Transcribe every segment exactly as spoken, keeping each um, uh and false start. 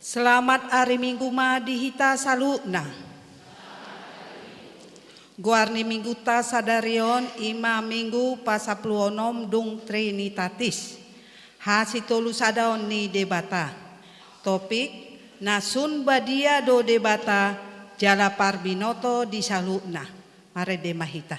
Selamat ari Minggu ma di hita saluhutna. Goar ni Minggunta sadari on i ma Minggu pasampulu onom dung Trinitatis, hasitolusadaon ni Debata. Topik: Na sun badia do Debata jala parbinoto di saluhutna. Marende ma hita.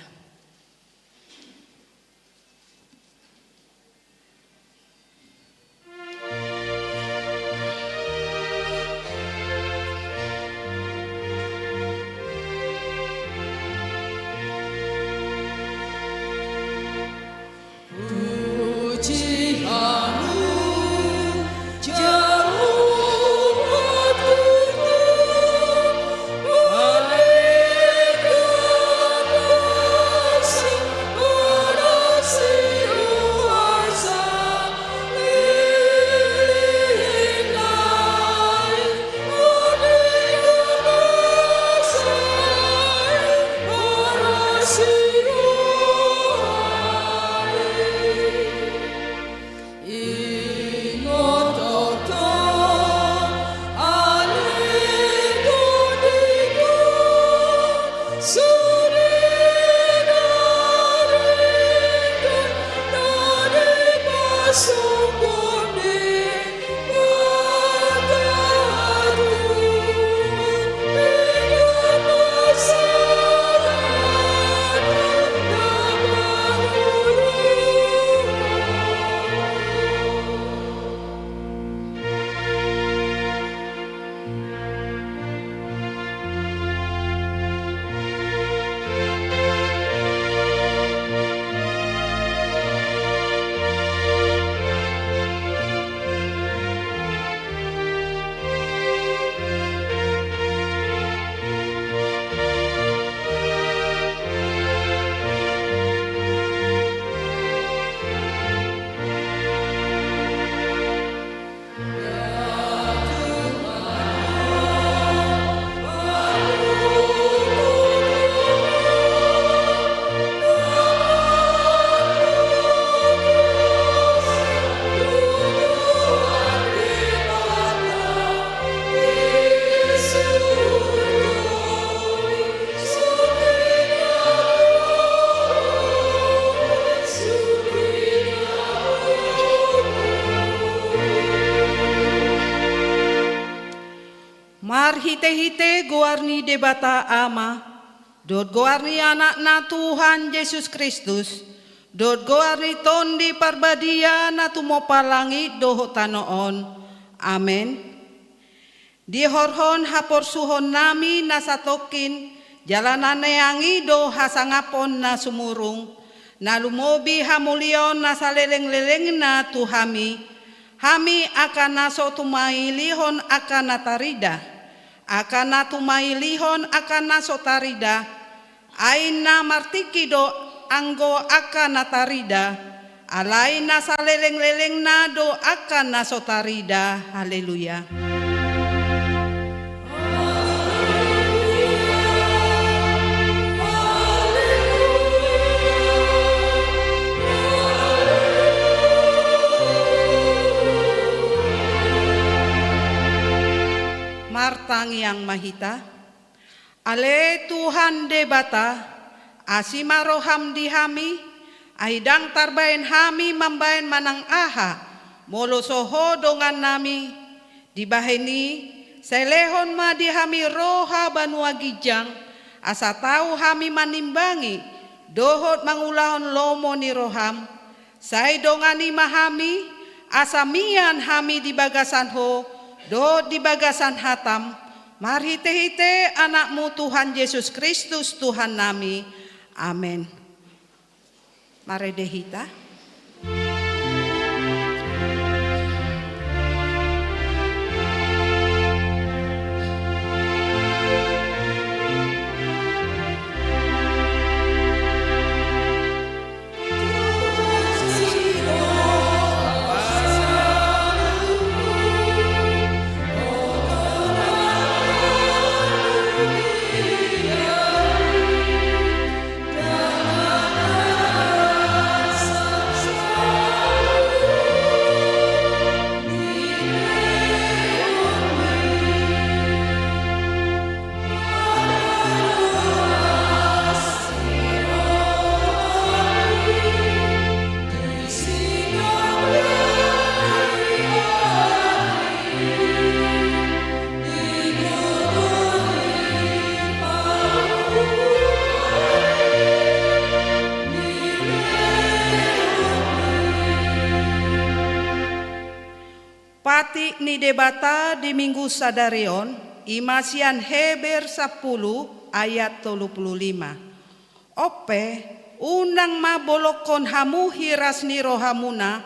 Marhitehite goar ni Debata Ama, dohot goar ni Anakna Tuhan Jesus Kristus, dohot goar ni Tondi Parbadia na tumompa langit dohot tano on. Amen. Dihorhon haporsuhonnami na satongkin, jala na neang i do hasangaphon na sumurung, na lumobi hamuliaon na salelenglelengna tu hami, hami angka na so tumailihon angka na tarida, angka na tumailihon angka na so tarida, ai na martingki do anggo angka na tarida, alai na salelenglelengna do angka na so tarida. Haleluya. Martangiang ma hita. Ale Tuhan Debata, asi ma roham di hami, ai ndang tarbahen hami mambahen manang aha, molo so Ho dongannami. Dibahen i, sai lehon ma di hami roha banua ginjang, asa tau hami manimbangi dohot mangulahon lomo ni roham. Sai dongani ma hami, asa mian hami di bagasan Ho dohot di bagasan hatam, marhitehite Anakmu Tuhan Jesus Kristus Tuhannami. Amen. Marende hita. Patik ni Debata di Minggu sadari on, i ma sian Heber sampulu ayat tolu pulu lima. On pe, unang ma bolongkon hamu hiras ni rohamuna,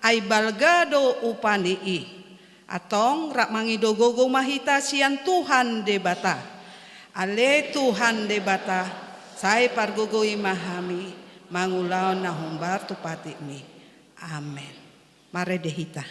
ai balga do upa ni i. Antong rap mangido gogo ma hita sian Tuhan Debata. Ale Tuhan Debata, sai pargogoi ma hami mangulahon na hombar tu patikmi. Amen. Marende hita.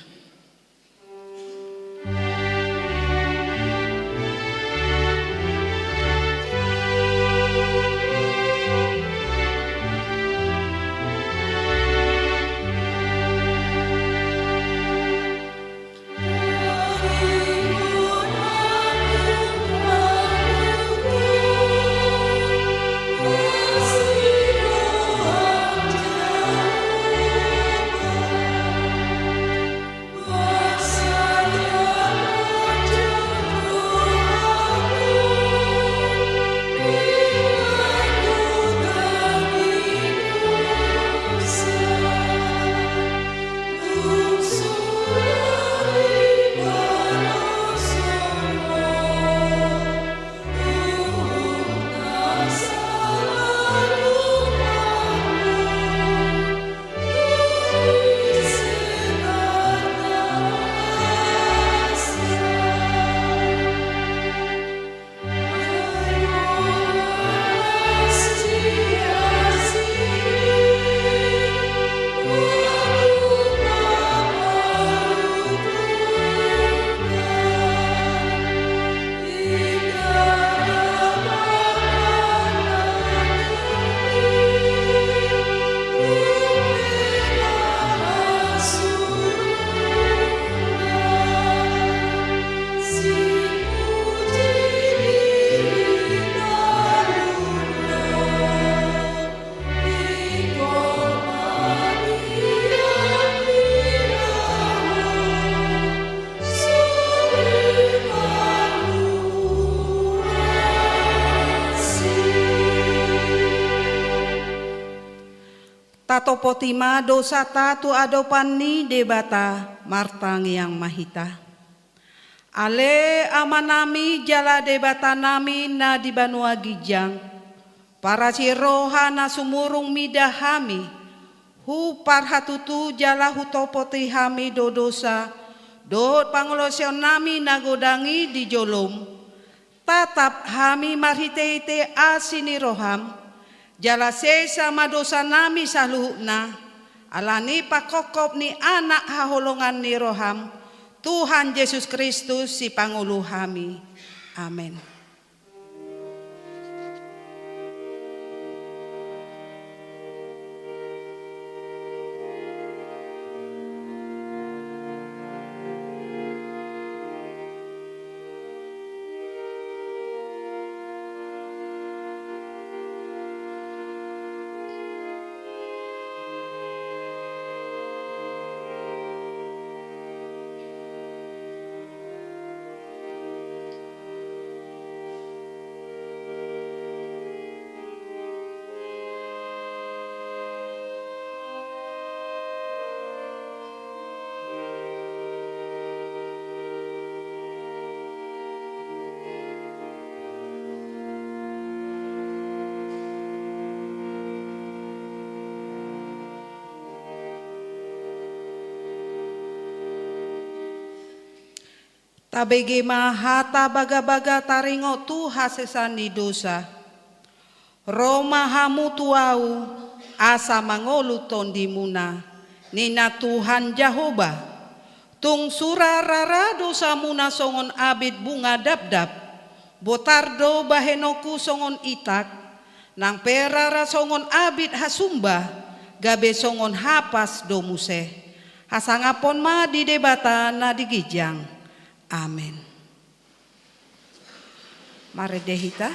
Tatopoti ma dosanta tu adopan ni Debata, martangiang ma hita. Ale Amanami jala Debatanami na di banua ginjang, parasi roha na sumurung mida hami, huparhatutu jala hutopoti hami do dosa dohot pangalaosionnami na godang i di jolom. Tatap hami marhitehite asi ni roham, jala sesa ma dosanami saluhutna, ala ni pangkophop ni Anak haholongan ni roham, Tuhan Jesus Kristus, Sipangolu hami. Amen. Tabege ma hata bagabaga taringot tu hasesaan ni dosa. Ro ma hamu tu Ahu, asa mangolu tondimuna, ninna Tuhan Jahowa. Tung sura rara dosamuna songon abit bunga dabdab, botar do bahenonku songon itak, nang pe rara songon abit hasumba, gabe songon hapas do muse. Hasangapon ma di Debata na di ginjang. Amen. Marende hita.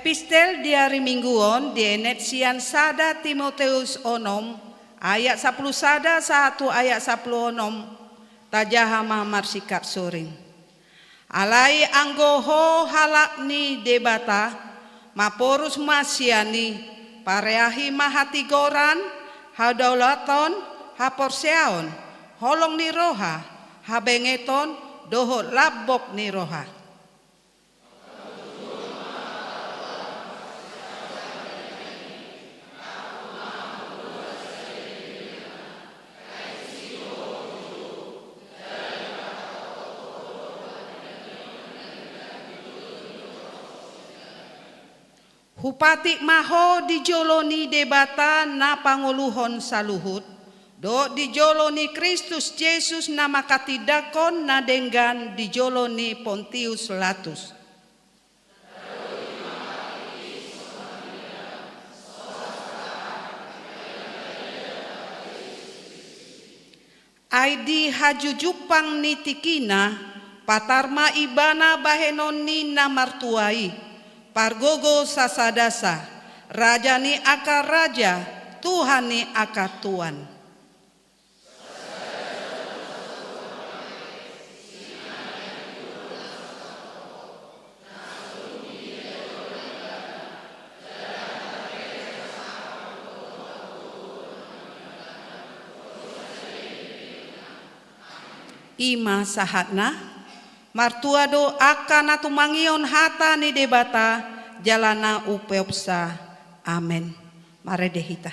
Epistel di ari Minggu on dienet sian sada Timoteus onom, ayat sampulu sada sahat tu ayat sampulu onom. Tajaha ma marsingkat soring. Alai anggo ho halak ni Debata, maporus ma sian i, pareahi ma hatigoran, hadaulaton, haporseaon, holong ni roha, habengeton, dohot lambok ni roha. Hupatik ma ho di jolo ni Debata na pangoluhon saluhut, dohot di jolo ni Kristus Jesus na manghatindanghon na denggan di jolo ni Pontius Latus. Ai di hajujumpang ni tingkina, patar ma ibana bahenon ni na martua i, pargogo sasadasa, raja ni angka raja, Tuhan ni angka tuan. I ma sahatna. Martua do angka na tumangihon hata ni Debata jala na umpeopsa. Amen. Marende hita.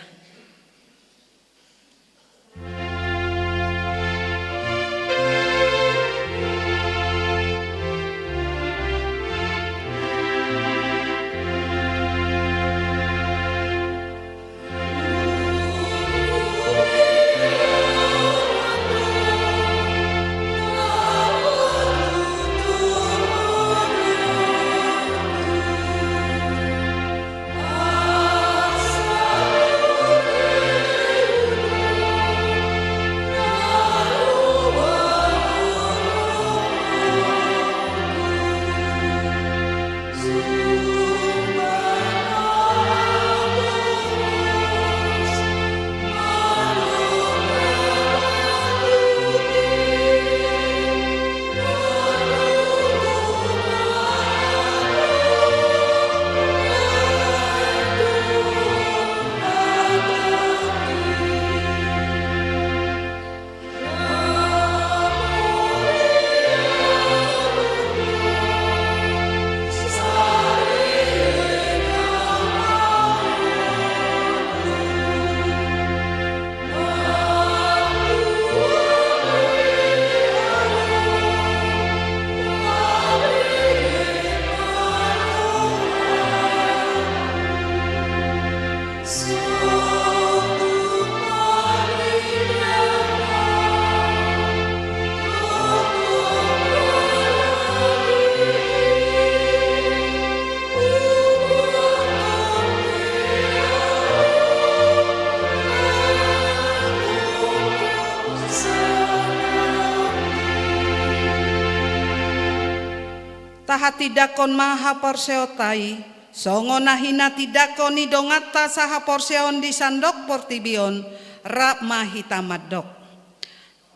Tahatindangkon ma haporseaonta i, songon na hinatindangkon ni donganta sahaporseaon di sandok portibi on, rap ma hita mandok.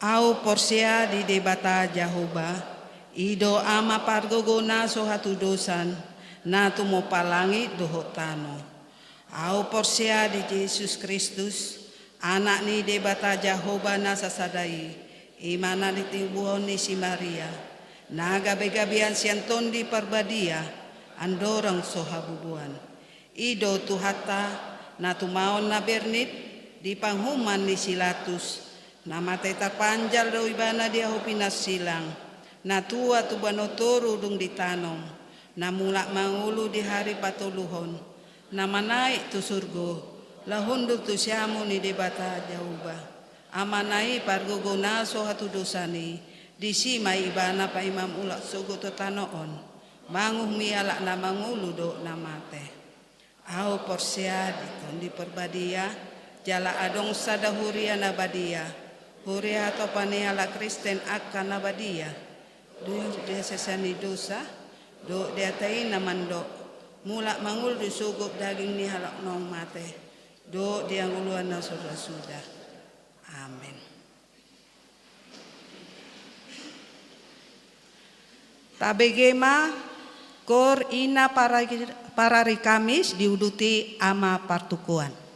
Ahu porsea di Debata Jahowa, i do Ama pargogo na so hatudosan, na tumompa langit dohot tano. Ahu porsea di Jesus Kristus, Anak ni Debata Jahowa na sasada i, i ma na tinumbuhon ni si Maria, na gabegabean sian Tondi Parbadia, andorang so habubuhan. I do Tuhanta, na tumaon na bernit di panguhuman ni si Latus, na mate tarpanjal do Ibana di ahu pinarsilang, na tua tubuan on toru dung ditanom, na mulak mangolu di hari patoluhon, na manaek tu surgo, laho hundul tu siamun ni Debata Jahowa, Amana i pargogo na so hatudosan i, disi ma Ibana paima mulak sogot tu tano on, manguhumi halak na mangolu dohot na mate. Ahu porsea di Tondi Parbadia, jala adong sada huria na badia, huria hatopan ni halak Kristen angka na badia, dohot di hasesaan ni dosa, dohot di hata i na mandok, mulak mangolu di sogop daging ni halak naung mate, dohot di hangoluan na so ra suda. Amen. Tabege ma, koor ina parari, parari Kamis diuduti Ama Partukoan.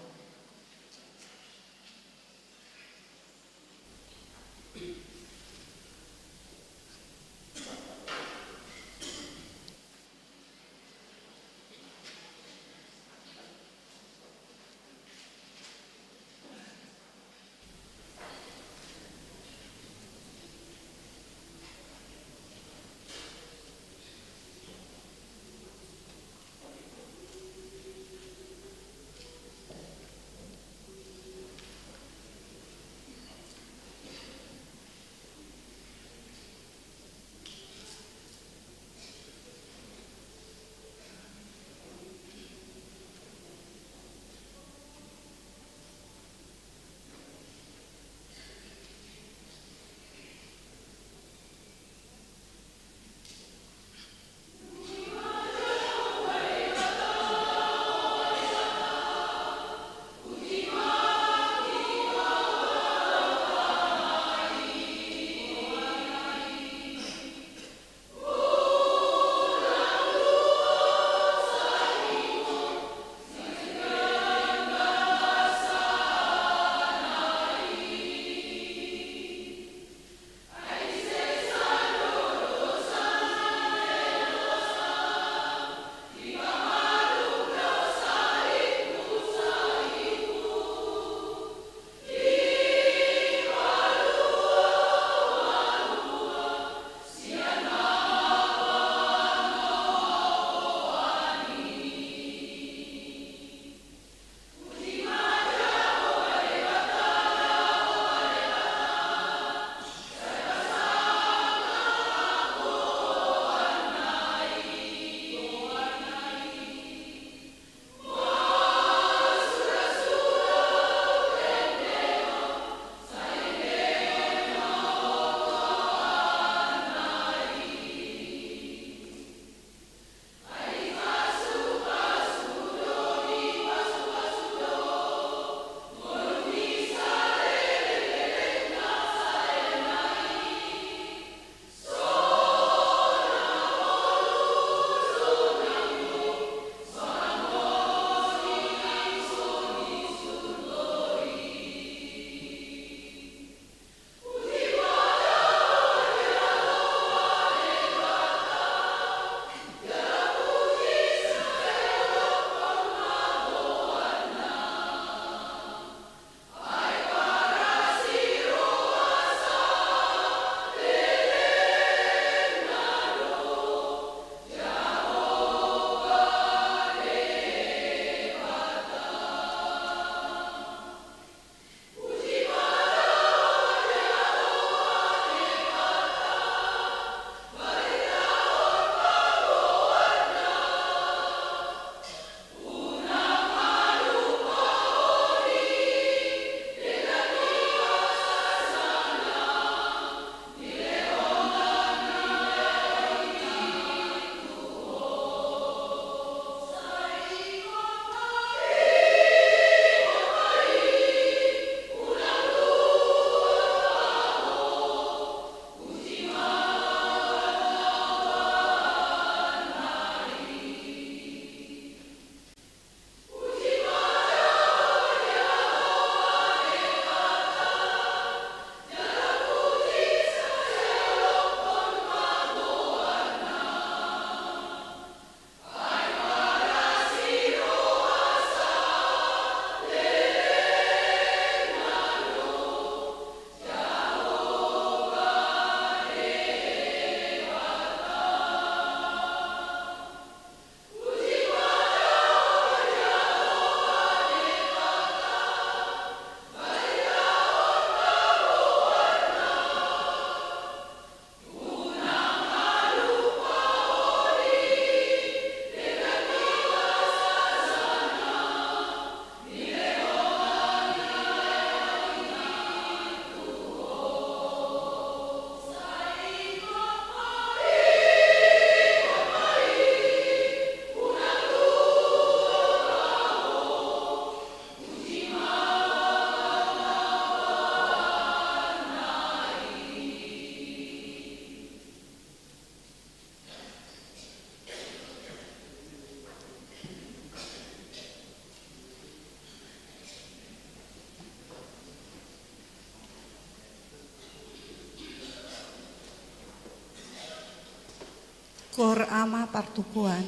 Koor Ama Partukoan.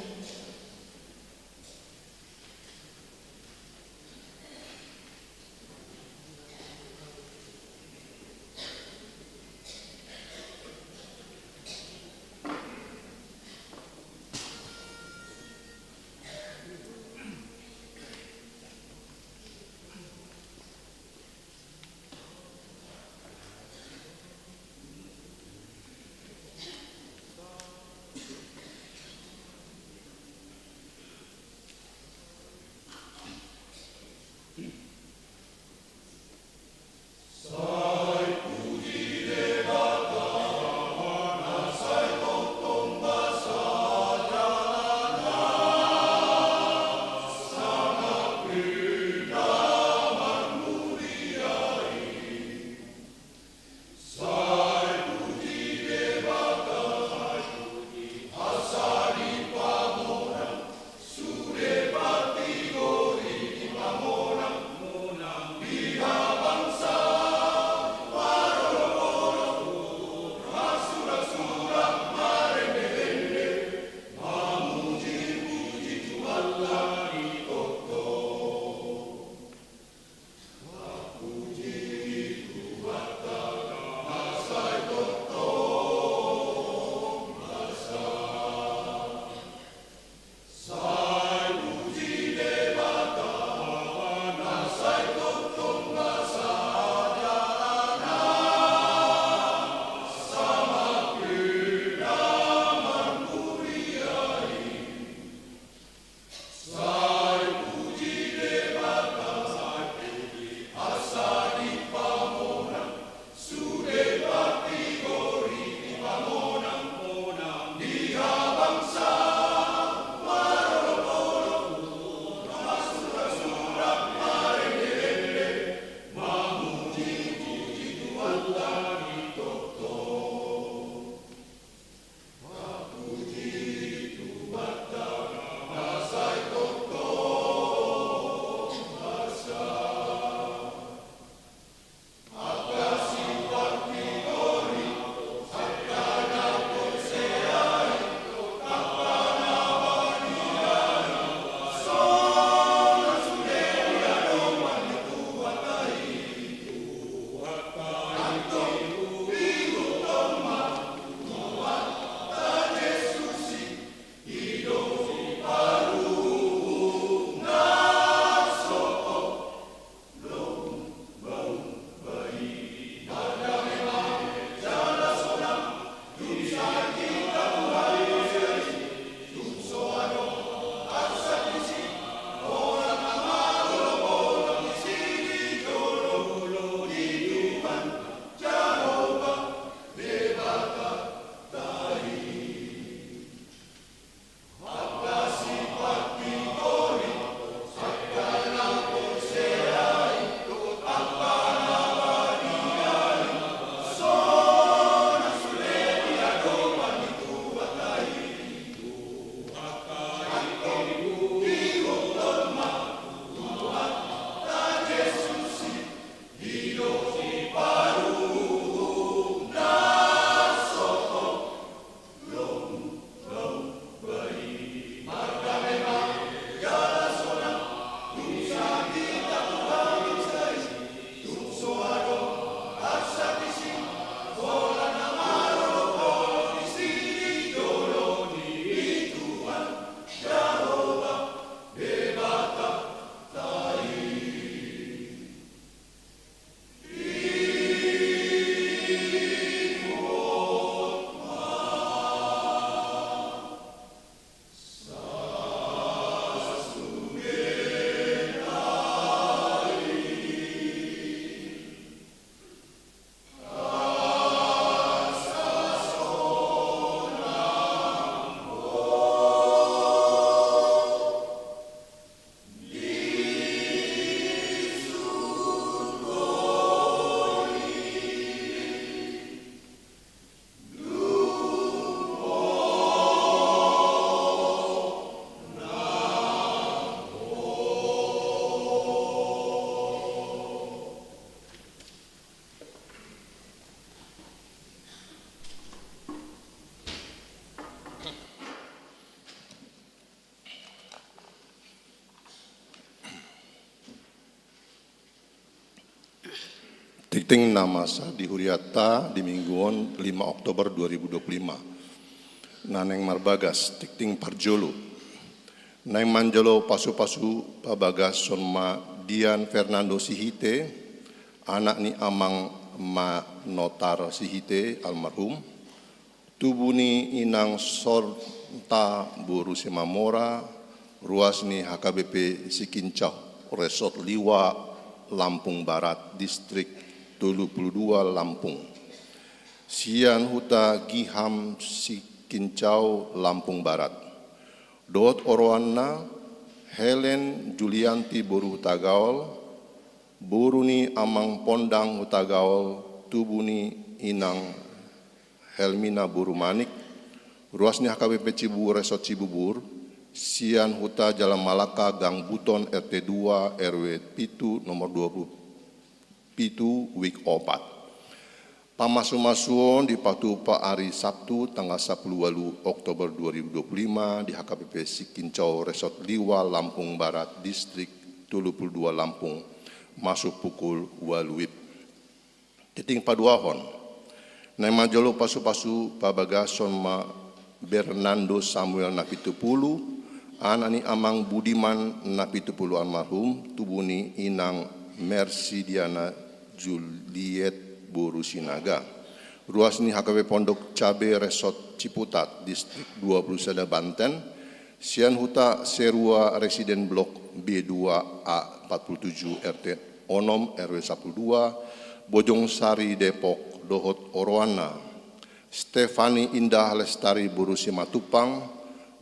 Tingting na masa di huriata di minggu on, lima Oktober dua ribu dua puluh lima. Na naeng marbagas, tingting parjolo. Naeng manjalo pasupasu pabagason ma Dian Fernando Sihite, anak ni amang Ma Notar Sihite almarhum, tubu ni inang Sorta boru Simamora, ruas ni H K B P Sikincau, Resort Liwa, Lampung Barat, Distrik tolu pulu dua Lampung. Sian huta Giham Sikincau, Lampung Barat. Dohot oroanna, Helen Julianti boru Hutagaol, boru ni amang Pondang Hutagaol, tubu ni inang Helmina boru Manik, ruas ni H K B P Cibubur Resort Cibubur, sian huta Jalan Malaka, Gang Buton, R T dua, R W pitu, nomor dua pulu pitu, wik opat. Pamasumasuon dipatupa ari Sabtu tanggal sapulu ualu Oktober dua ribu dua puluh lima di H K B P Sikincau Resort Liwa, Lampung Barat, Distrik tolu pulu dua Lampung, masuk pukul ualu wib. Tingting paduahon. Naeng manjalo pasupasu pabagason ma Bernando Samuel Napitupulu, anak ni amang Budiman Napitupulu almarhum, tubu ni inang Mercy Diana Juliet boru Sinaga, ruas ni H K B P Pondok Cabe Resort Ciputat, Distrik dua pulu sada Banten, sian huta Serua Residen Blok B dua A empat pulu tujuh, R T onom, R W sapulu dua, Bojong Sari, Depok, dohot oroanna, Stefani Indah Lestari boru Simatupang,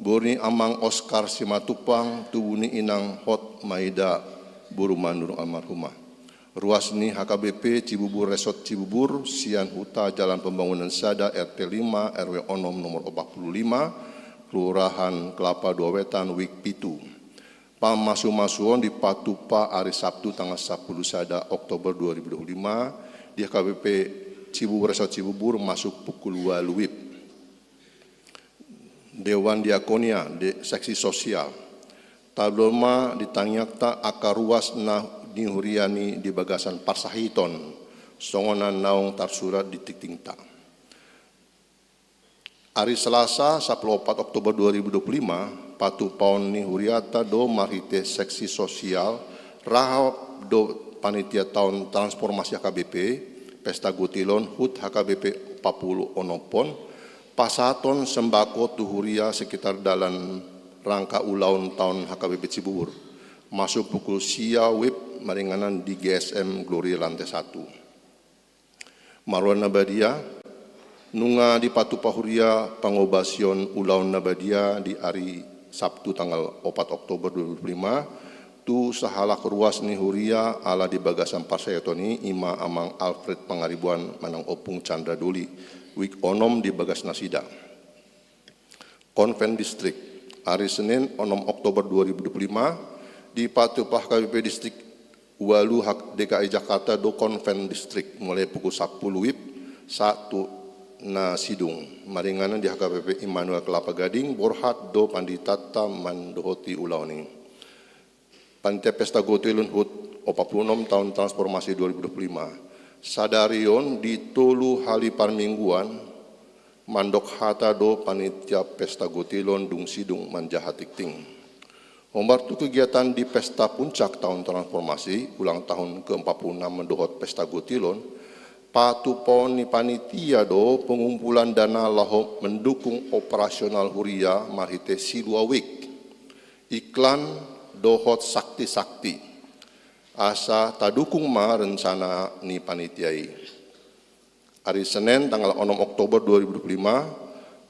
boru ni amang Oskar Simatupang, tubu ni inang Hot Maida boru Manurung almarhumah, ruas ni H K B P Cibubur Resort Cibubur, sian huta Jalan Pembangunan sada, R T lima, R W onom, nomor opat pulu lima, Kelurahan Kelapa Dua Wetan, wik pitu. Pamasumasuon dipatupa ari Sabtu tanggal sapulu sada Oktober dua ribu dua puluh lima di H K B P Cibubur Resort Cibubur, masuk pukul ualu wib. Dewan Diakonia, de, seksi sosial. Talu ma di tangiangta angka ruas na ni huria ni di bagasan parsahiton, songon na naung tarsurat di tingtingta. Ari Selasa, sapulu opat Oktober dua ribu dua puluh lima, patupaon ni huriata do marhite seksi sosial, rap do panitia taon transformasi H K B P, Pesta Gotilon, hut H K B P opat pulu onom on, pasahaton sembako tu huria sekitar dalan rangka ulaon taon H K B P Cibubur, masuk pukul sia wib, maringanan di G S M Gloria, lantai satu. Marula na badia, nunga dipatupa huria pangobasion ulaon na badia di ari Sabtu tanggal opat Oktober dua ribu dua puluh lima, tu sahalak ruas ni huria ala di bagasan parsahiton i, ima amang Alfred Pangaribuan manang Ompung Chandra Doli, wik onom di bagas nasida. Konven Distrik. Ari Senin, onom Oktober dua ribu dua puluh lima, dipatupa H K B P Distrik ualu H-, D K I Jakarta do konven distrik, mulai pukul sapulu wib sahat tu na sidung, maringanan di H K B P Immanuel Kelapa Gading, borhat do panditanta mandohoti ulaon i. Panitia Pesta Gotilon hut opat pulu onom taon transformasi dua ribu dua puluh lima. Sadari on di tolu hali parmingguan, mandok hata do panitia Pesta Gotilon dung sidung manjaha tingting. Hombar tu kegiatan di pesta puncak taon transformasi, ulang tahun ke empat puluh enam dohot Pesta Gotilon, patupaon ni panitia do pengumpulan dana laho mendukung operasional huria marhite silua wik, iklan dohot sakti-sakti. Asa tadukung ma rencana ni panitia i. Ari Senen tanggal onom Oktober dua ribu dua puluh lima,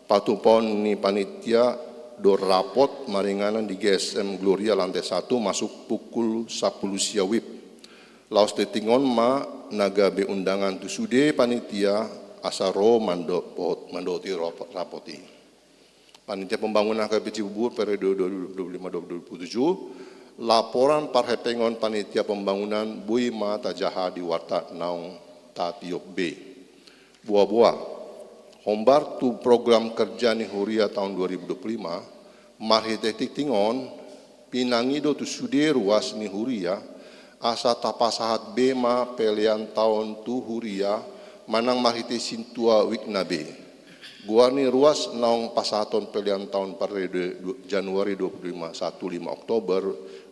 patupaon ni panitia do rapot maringanan di G S M Gloria lantai satu masuk pukul sapulu sia wib. Laos tingting on ma na gabe undangan tu sude panitia asa ro mando-, mandohoti rapot, rapot i. Panitia Pembangunan H K B P Cibubur periode dua ribu dua puluh lima dua ribu dua puluh tujuh, laporan parhepengon panitia pembangunan boi ma tajaha di warta naung tatiop be. Boa-boa, hombar tu program kerja ni huria taon dua ribu dua puluh lima, marhite tingting on, pinangido tu sude ruas ni huria, asa tapasahat be ma pelean taon tu huria manang marhite sintua wikna be. Goar ni ruas naung pasahaton pelean taon periode du-, Januari dua puluh lima satu, lima Oktober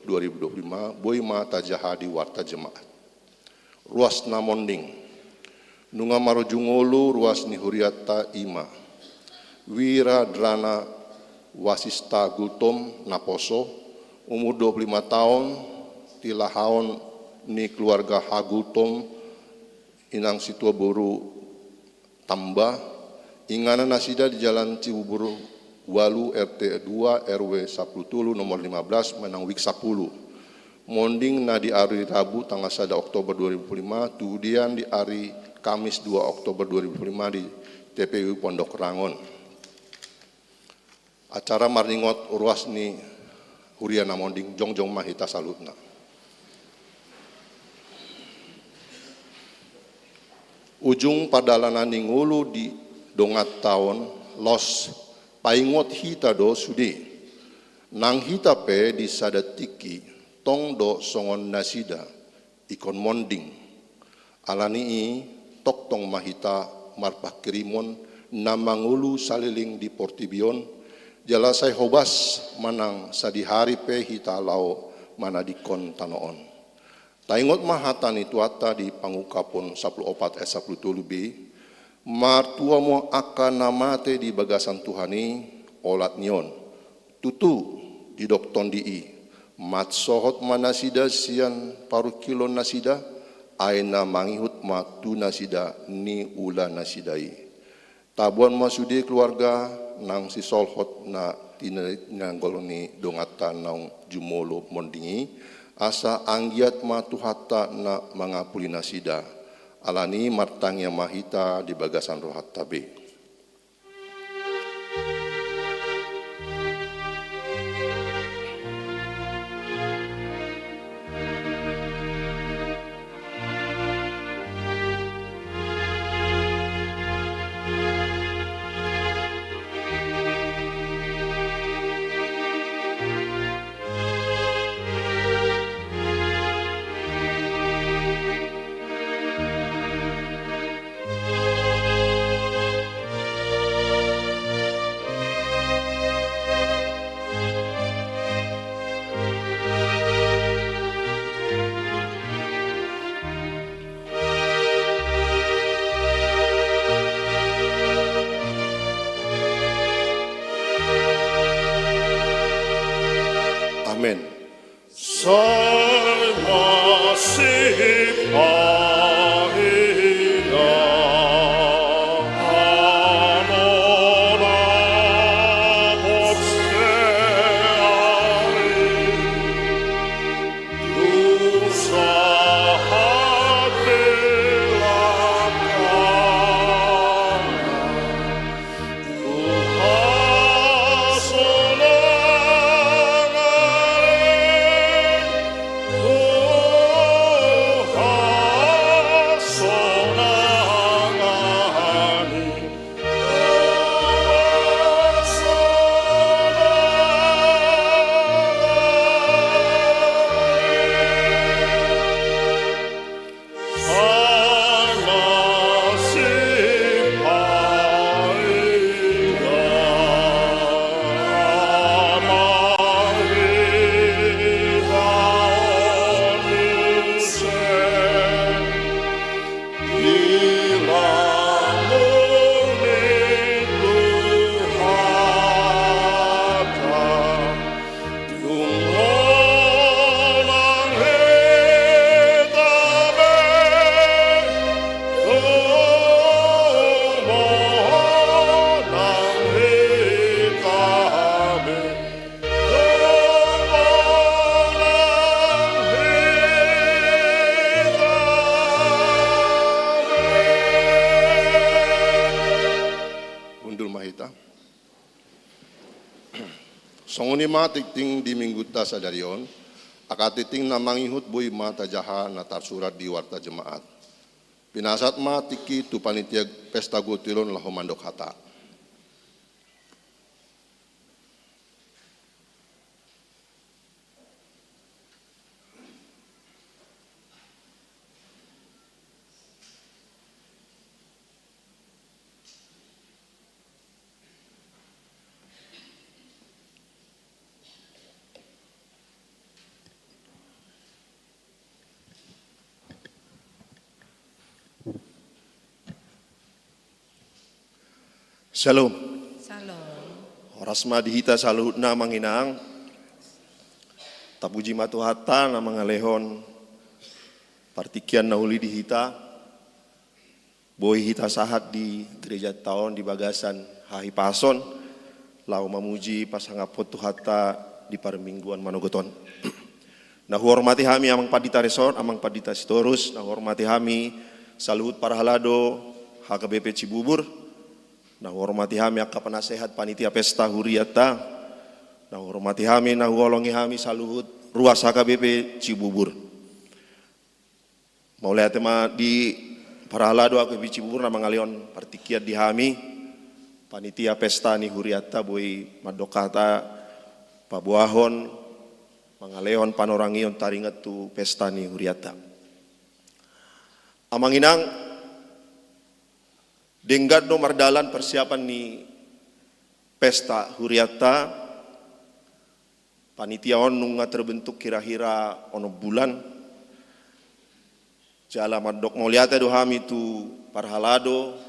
dua ribu dua puluh lima, boi ma tajaha di warta jemaat. Ruas na monding. Nunga marujung ngolu ruas ni hurianta i ma: Wiradrana Wasista Gultom, naposo, umur dua puluh lima taon, tilahaon ni keluarga H. Gultom, inang situa boru Tamba, inganan nasida di Jalan Cibubur ualu, R T dua, R W sapulu tolu, nomor lima belas, manang wik sapulu. Monding na di ari Rabu tanggal sada Oktober dua ribu dua puluh lima, tudian di ari Kamis dua Oktober dua ribu dua puluh lima di T P U Pondok Rangon. Acara marningot ruas ni huria na monding, jongjong ma hita saluhutna. Ujung pardalanan ni ngolu di donganta on, laos paingot hita do sude. Nang hita pe di sada tingki, tong do songon nasida, ingkon monding. Ala ni i, tongtong ma hita marpanghirimon na mangolu saleleng di portibi on, jala sai hobas manang sadihari pe hita laho manadingkon tano on. Taingot ma hata ni Tuhanta di Pangungkapon sapulu opat ayat sapulu tolu b: Martuamuna angka na mate di bagasan Tuhan i, olat ni on. Tutu, didok Tondi i, mansohot ma nasida sian parungkilon nasida, ai na mangihut ma tu nasida niula nasida i. Tabuan ma sude keluarga nang sisolhot na tinanggol ni donganta naung jumolo monding i, asa anggiat ma Tuhanta na mangapuli nasida. Ala ni i martangiang ma hita di bagasan rohanta be. Amen. Sai ma sipaingot hamu na porsea i, tu sahat di langkangna. Hundul ma hita. Songon i ma tingting di Minggunta sadari on, angka tingting na mangihut boi ma tajaha na tarsurat di Warta Jemaat. Pinasahat ma tingki tu panitia pesta gotilon laho mandok hata. Shalom. Shalom. Horas ma di hita saluhutna, amang inang. Tapuji ma Tuhanta na mangalehon partingkian na uli di hita. Boi hita sahat di gerejanta on di bagasan hahipason, laho mamuji pasangaphon Tuhanta di parmingguan manogot on. Na huhormati hami Amang Pandita Resort, Amang Pandita Sitorus, na huhormati hami saluhut parhalado H K B P Cibubur, na huhormati hami angka penasehat panitia pesta hurianta, na huhormati hami, na huholongi hami saluhut ruas H K B P Cibubur. Mauliate ma di parhalado H K B P Cibubur na mangalehon partingkian di hami, panitia pesta ni hurianta, boi mandok hata paboahon, mangalehon panorangion taringot tu pesta ni hurianta. Amang inang, denggan do mardalan persiapan ni pesta hurianta. Panitia on nunga terbentuk kira-kira onom bulan. Jala mandok mauliate do hami tu parhalado,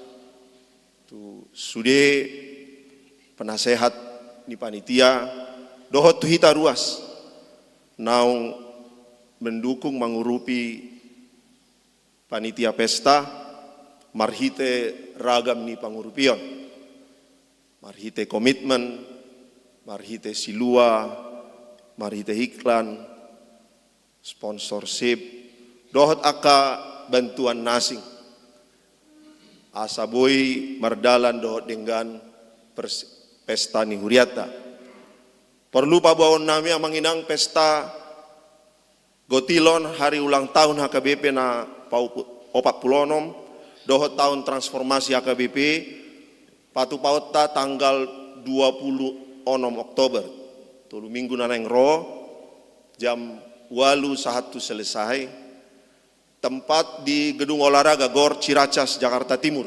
tu sude penasehat ni panitia, dohot tu hita ruas naung mendukung, mangurupi panitia pesta marhite ragam ni pangurupion, marhite komitmen, marhite silua, marhite iklan, sponsorship, dohot angka bantuan na asing, asa boi mardalan dohot denggan pers-, pesta ni hurianta. Porlu paboahon nami, amang inang, pesta gotilon hari ulang tahun H K B P na paupu-, opat pulu onom, dohot tahun transformasi H K B P, patupaonta tanggal dua pulu onom Oktober, tolu minggu na naeng ro, jam ualu sahat tu selesai. Tempat di Gedung Olahraga Gor Ciracas, Jakarta Timur,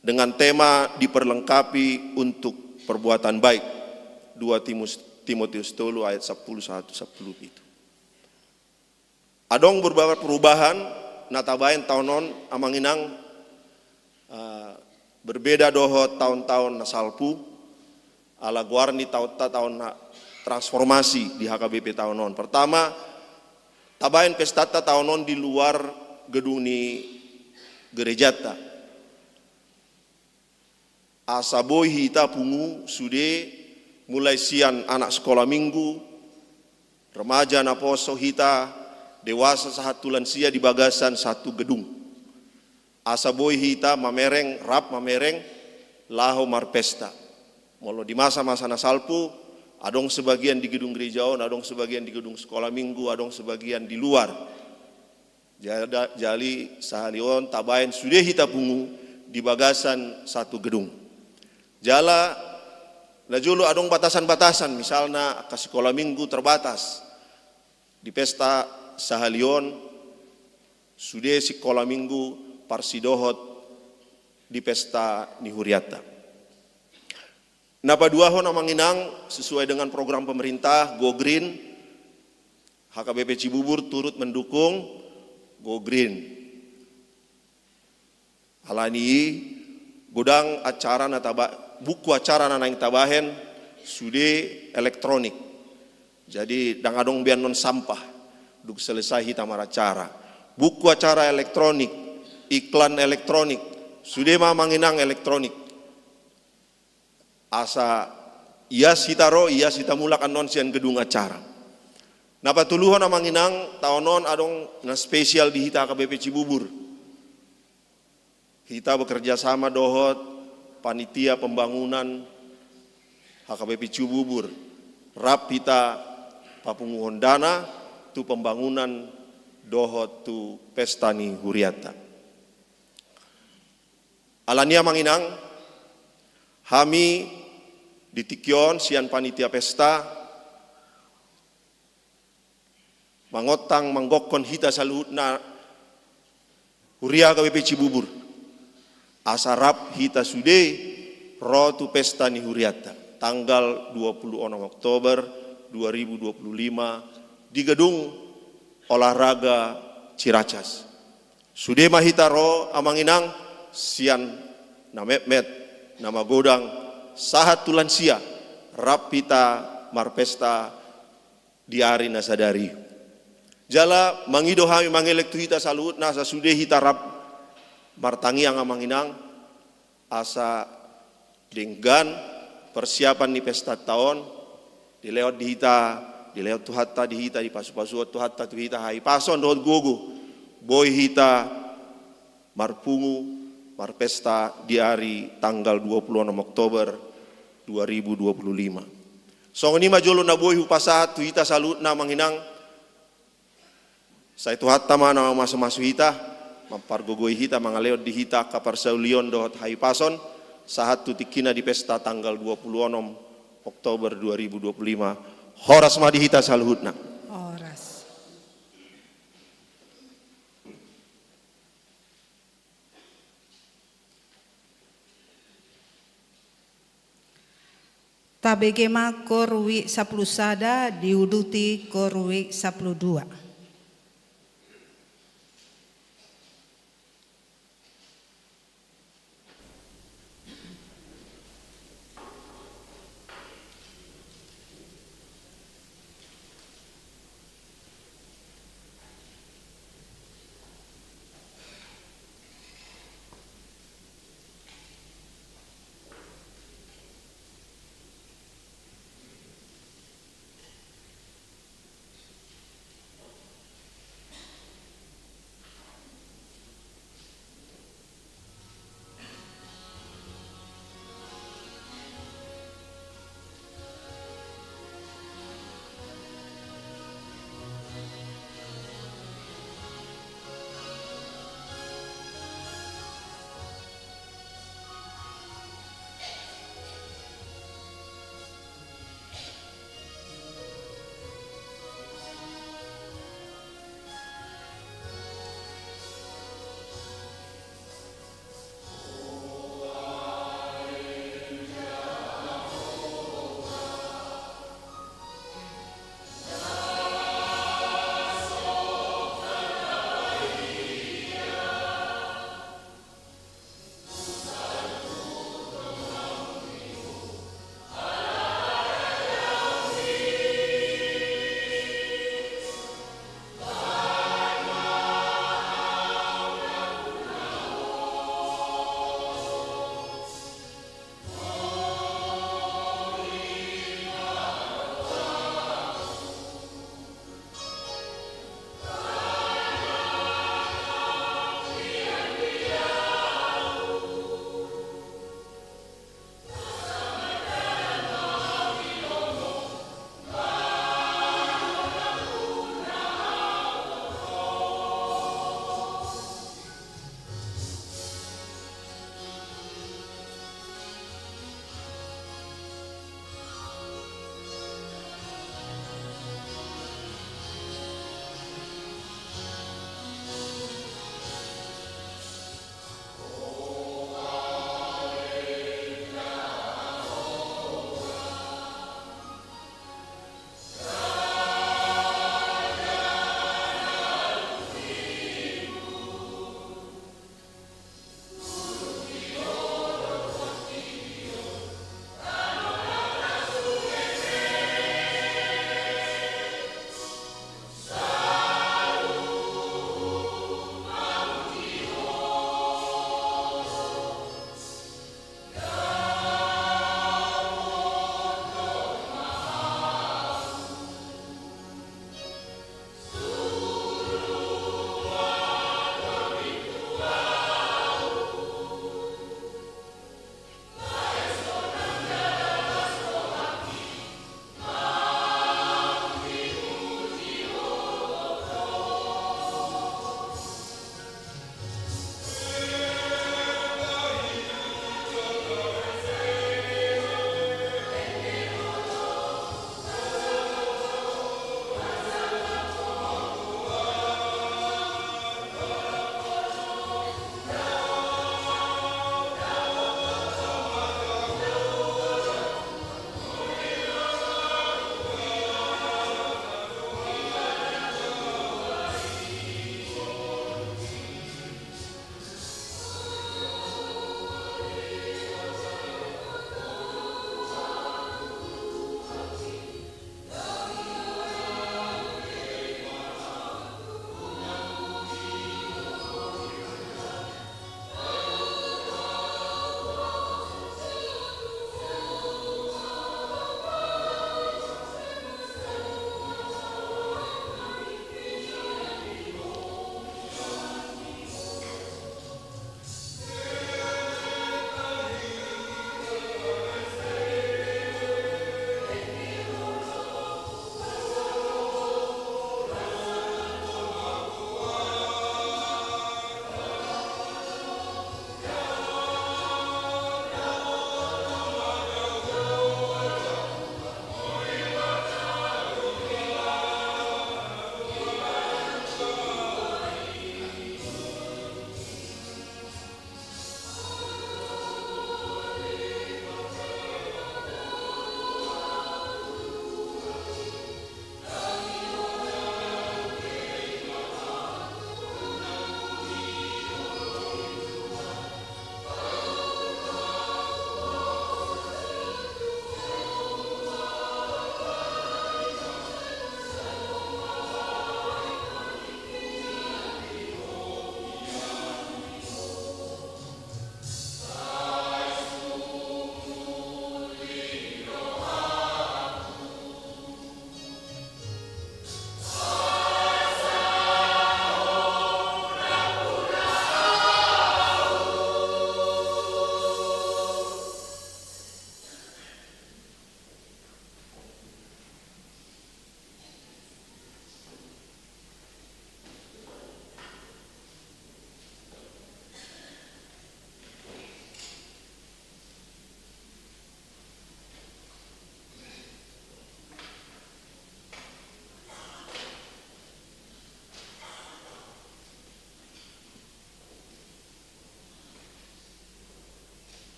dengan tema Diperlengkapi untuk Perbuatan Baik, dua Timus-, Timotius tolu ayat sapulu sahat tu sapulu pitu. Adong beberapa perubahan na tabaen taon on, amang inang, eh, berbeda dohot taon-taon na salpu, ala goar ni taonta taon na transformasi di H K B P taon on. Pertama, tabaen pestanta taon on di luar gedung ni gerejanta. Asa boi hita pungu sude, mulai sian anak sekolah minggu, remaja, naposo, hita dewasa sahat tu lansia di bagasan satu gedung. Asa boi hita mamereng, rap mamereng, laho marpesta. Molo di masa-masa na salpu, adong sebagian di gedung gereja on, adong sebagian di gedung sekolah minggu, adong sebagian di luar. Jada-, jali sahali on tabaen sude hita pungu di bagasan satu gedung. Jala na jolo adong batasan-batasan, misalna angka sikola minggu terbatas. Di pesta sahali on sude sikola minggu parsidohot di pesta ni hurianta. Na paduahon, amang inang, sesuai dengan program pemerintah, Go Green, H K B P Cibubur turut mendukung Go Green. Alani i, godang acara na taba-, buku acara na naeng tabaen sude elektronik. Jadi, ndang adong be annon sampah dung selesai hita maracara. Buku acara elektronik, iklan elektronik, sude ma, amang inang, elektronik. Asa ias hita ro, ias hita mulak annon sian gedung acara. Na patoluhon, amang inang, taon on adong na spesial di hita H K B P Cibubur. Hita bekerja sama dohot panitia pembangunan H K B P Cibubur. Rap hita papunguhon dana tu pembangunan dohot tu pesta ni hurianta. Alani i, amang inang, hami di tingki on sian panitia pesta mangontang, manggokhon hita saluhutna huria H K B P Cibubur, asa rap hita sude ro tu pesta ni hurianta tanggal dua pulu onom Oktober dua ribu dua pulu lima di Gedung Olahraga Ciracas. Sude ma hita ro, amang inang, sian na metmet, na magodang, sahat tu lansia, rap hita marpesta di ari na sadari. Jala mangido hami mangelek tu hita saluhutna asa sude hita rap martangiang, amang inang, asa denggan persiapan ni pestanta on, dilehon di hita, dilehon Tuhanta di hita, dipasupasuhon Tuhanta tu hita hahipason dohot gogo, boi hita marpungu, marpesta di ari tanggal dua puluh enam Oktober dua ribu dua puluh lima. Songon i ma jolo na boi hupasahat tu hita saluhutna, amang inang, sai Tuhanta ma na mamasumasu hita, mampargogoi hita, mangalehon di hita angka parsaulion dohot hahipason, sahat tu tingkina di pesta tanggal dua puluh enam Oktober dua ribu dua puluh lima. Horas ma di hita saluhutna. Horas. Tabege ma KOR W I K sampulu sada, diuduti KOR W I K sampulu dua.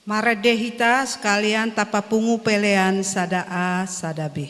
Marende hita sekalian tapapungu pelean sada A sada B.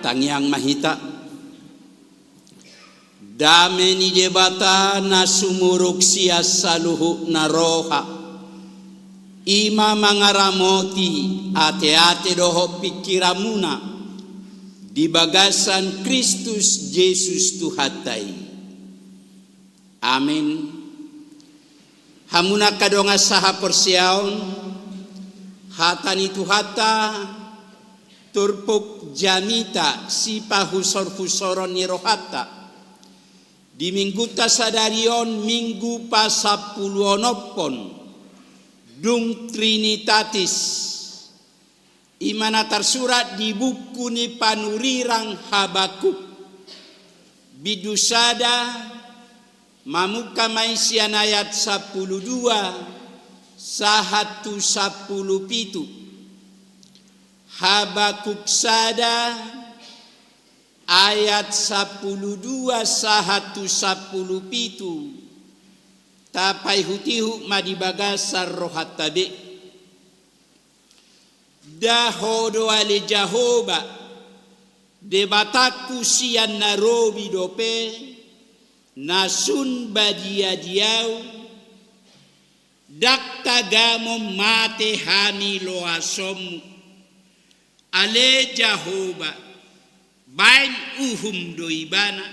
Martangiang ma hita. Dame ni Debata na sumurung sian saluhutna roha, i ma mangaramoti ateate dohot pingkiranmuna di bagasan Kristus Jesus Tuhanta i. Amen. Hamu na angka dongan sahaporseaon, hata ni Tuhanta, turpuk jamita sipahusorhusoron ni rohanta di Minggunta sadari on, Minggu pasampuluonomhon, dung Trinitatis, i ma na tarsurat di buku ni panurirang Habakuk, bindu sada, mamungka ma i sian ayat sampulu dua sahat tu sampulu pitu. Habakuk sada, ayat sampulu dua sahat tu sampulu pitu. Tapaihutihut ma di bagasan rohanta be. Nda Ho do ale Jahowa, Debatangku sian na robi dope, na sun badia di ahu? Ndang tagamon mate hamiloasonmu. Ale Jahowa, baen uhum do ibana,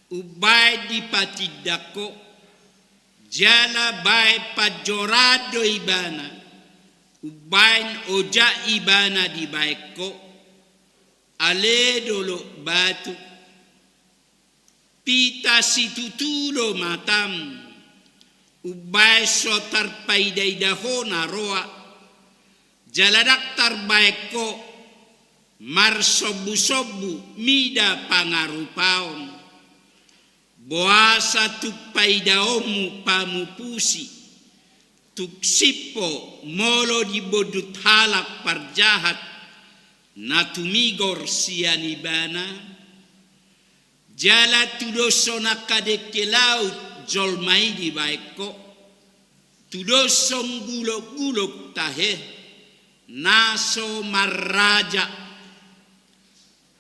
umbaen dipatindang Ho, jala baen panjoraan do ibana, umbaen ojak ibana dibaen Ho. Ale dolok batu, pita situtu do matam, umbaen so tarpaidaida Ho na roa, jala ndang tarbaen Ho marsombusombu mida pangarupaon. Boasa tung paidaonmu pamupusi, tung simpo molo dibondut halak parjahat na tumigor sian ibana? Jala tudoshon angka dengke laut jolma i dibaen Ho, tudoshon gulokgulok tahe na so marraja.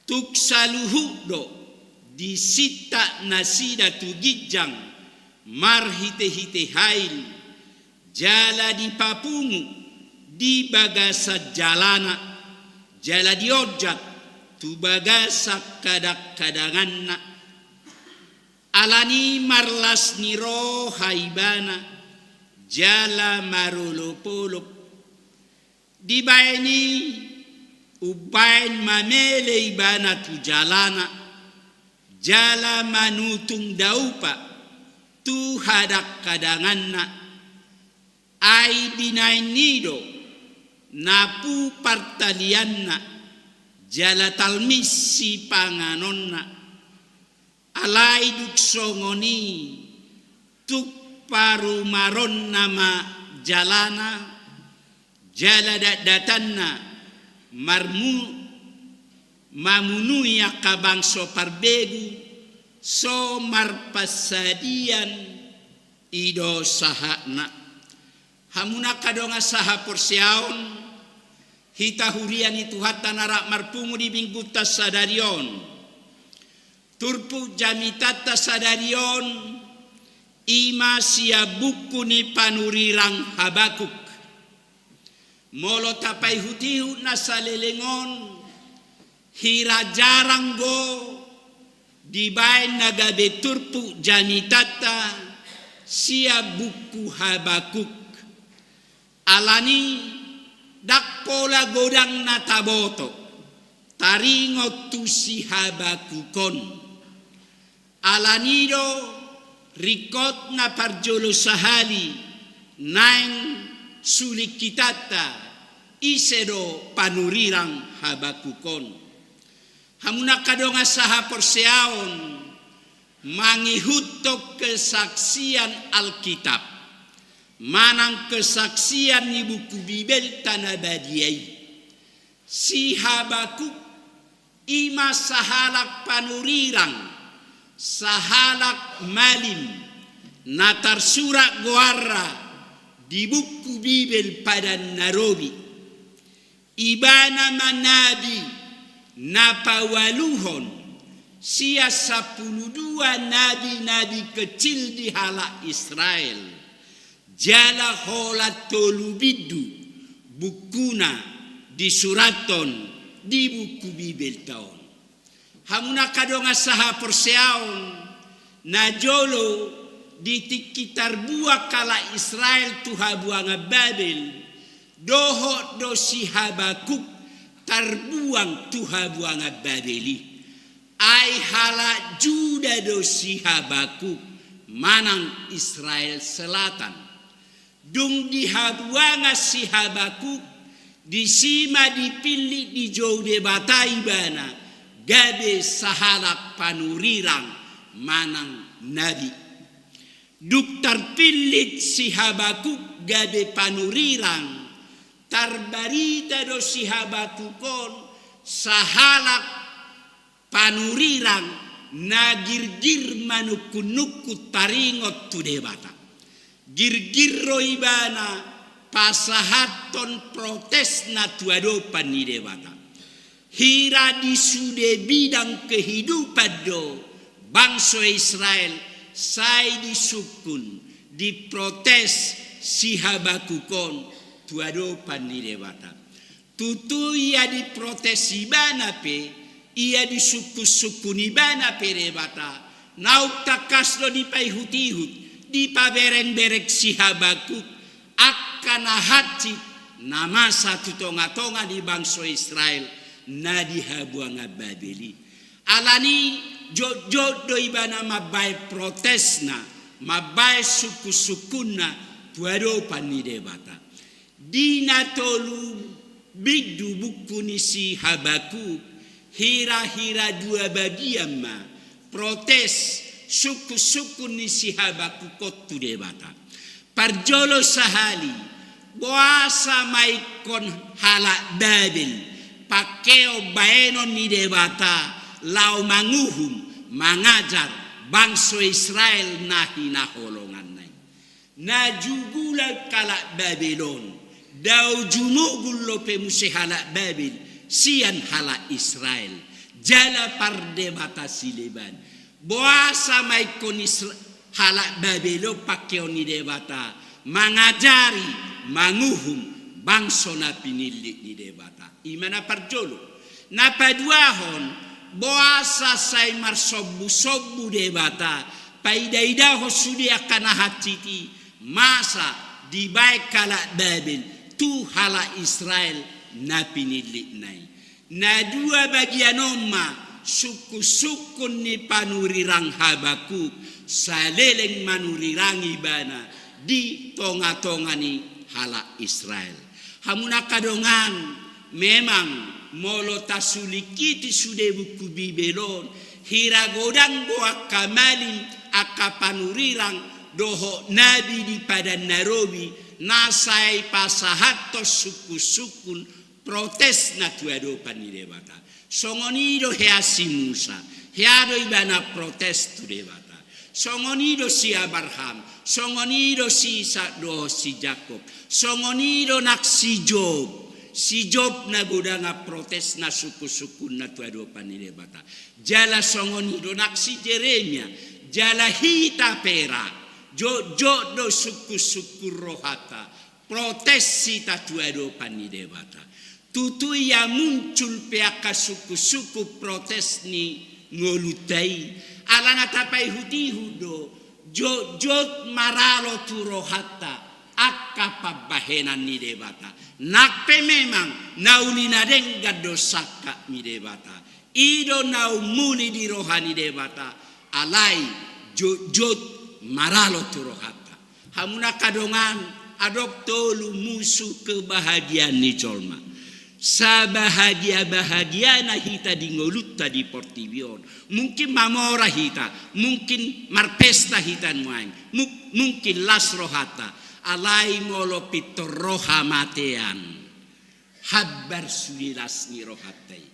Tung saluhut do disintak nasida tu ginjang marhitehite hail, jala dipapungu di bagasan jalana, jala dionjat tu bagasan kadangkadanganna. Alani marlas ni roha ibana, jala marolopolop. Dibaen i, umbaen mamele ibana tu jalana, jala manutung daupa tu hadangkadanganna. Ai binaen i do napu partalianna, jala talmis sipanganonna. Alai dung songon i, tung parumaronna ma jalana, jala datdatanna marmu-, mamunui angka bangso parbegu, so marpansadian. I do sahatna. Hamu na angka dongan sahaporseaon, hita huria ni Tuhanta na rap marpungu di Minggunta sadari on. Turpuk jamitanta sadari on, i ma sian buku ni panurirang Habakuk. Molo tapaihutihut na saleleng on, hira jarang do dibaen na gabe turpuk jamitanta sian buku Habakuk. Alani ndang pola godang na taboto taringot tu si Habakuk on. Alani do ringkot na parjolo sahali naeng suling hitanta, ise do panurirang Habakuk on. Hamu na angka dongan sahaporseaon, mangihuthon kesaksian Alkitab manang kesaksian ni buku Bibelta na badia i, si Habakuk i ma sahalak panurirang, sahalak malim, na tarsurat goarna di buku Bibel Padan na Robi. Ibana ma nabi na paualuhon Sian sampulu dua nabi-nabi kecil di halak Israel, jala holan tolu bindu bukuna disurathon di buku Bibelta on. Hamu angka dongan sahaporseaon, na jolo di tingki tarbuang halak Israel tu habuangan Babel, dohot do si Habakuk tarbuang tu habuangan Babel i. Ai halak Juda do si Habakuk manang Israel Selatan. Dung di habuangan si Habakuk, disi ma dipillit dijou Debata ibana gabe sahalak panurirang manang nabi. Dung tarpillit si Habakuk gabe panurirang, tarbarita do si Habakuk on sahalak panurirang na girgir manungkun-nungkun taringot tu Debata. Girgir do ibana pasahathon protesna tu adopan ni Debata. Hira di sude bidang kehidupan do bangso Israel sai disungkun, diprotes si Habakuk on tu adopan ni Debata. Tutu ia diprotes ibana pe, ia disungkun-sungkun ibana pe Debata, naung tangkas do dipaihut-ihut, dipabereng-bereng si Habakuk angka na hansit na masa tu tonga-tonga ni bangso Israel na di habuangan Babel i. Alani jotjot do ibana mambaen protesna, mambaen sungkun-sungkunna tu adopan ni Debata. Di na tolu bindu buku ni si Habakuk, hira-hira dua bagian ma protes sungkun-sungkun ni si Habakuk on tu Debata. Parjolo sahali, boasa ma ingkon halak Babel pangkeon baenon ni Debata laho manguhum, mangajar bangso Israel na hinaholonganna i. Na jugulan halak Babel on, dao jumogul dope muse halak Babel sian halak Israel, jala pardebata sileban. Boasa ma ingkon Isra-, halak Babel on pangkeon ni Debata mangajari, manguhum bangso na pinillit ni Debata? I ma na parjolo. Na paduahon, boasa sai marsombu-sombu Debata paidaidahon sude angka na hansit i masa dibaen halak Babel tu halak Israel na pinillitna i? Na dua bagian on ma sungkun-sungkun ni panurirang Habakuk saleleng manurirang ibana di tonga-tonga ni halak Israel. Hamu angka dongan, memang molo tasulingkiti sude buku Bibel on, hira godang do angka malim, angka panurirang dohot nabi di Padan na Robi na sai pasahathon sungkun-sungkun protesna tu adopan ni Debata. Songon i do hea si Musa, hea do ibana protes tu Debata. Songon i do si Abraham, songon i do si Isak dohot si Jakob, songon i do nang si Job. Si Job na godang protesna, sungkun-sungkunna tu adopan ni Debata. Jala songon i do nang si Jeremia, jala hita pe ra, jotjot do sungkun-sungkun rohanta, protes hita tu adopan ni Debata. Tutu ia muncul pe angka sungkun-sungkun protes ni ngolunta i, ala na tapaihut-ihut do, jotjot maralo tu rohanta angka pambahenan ni Debata. Nang pe memang na uli na denggan do sangkap ni Debata, i do na umuli di roha ni Debata, alai jotjot maralo tu rohanta. Hamu angka dongan, adong tolu musu kebahagiaan ni jolma. Sabahagia-bahagiana hita di ngolunta di portibi on. Mungkin mamora hita, mungkin marpesta hita nuaeng, mu-, mungkin las rohanta. Alai molo pintor ro hamatean, hambar sude las ni rohanta i.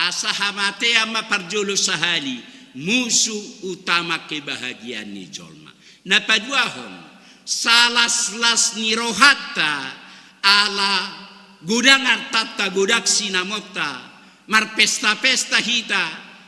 Asa hamatean ma parjolo sahali musu utama kebahagiaan ni jolma. Na paduahon, salaslas ni rohanta ala godang artanta, godang sinamonta, marpesta-pesta hita,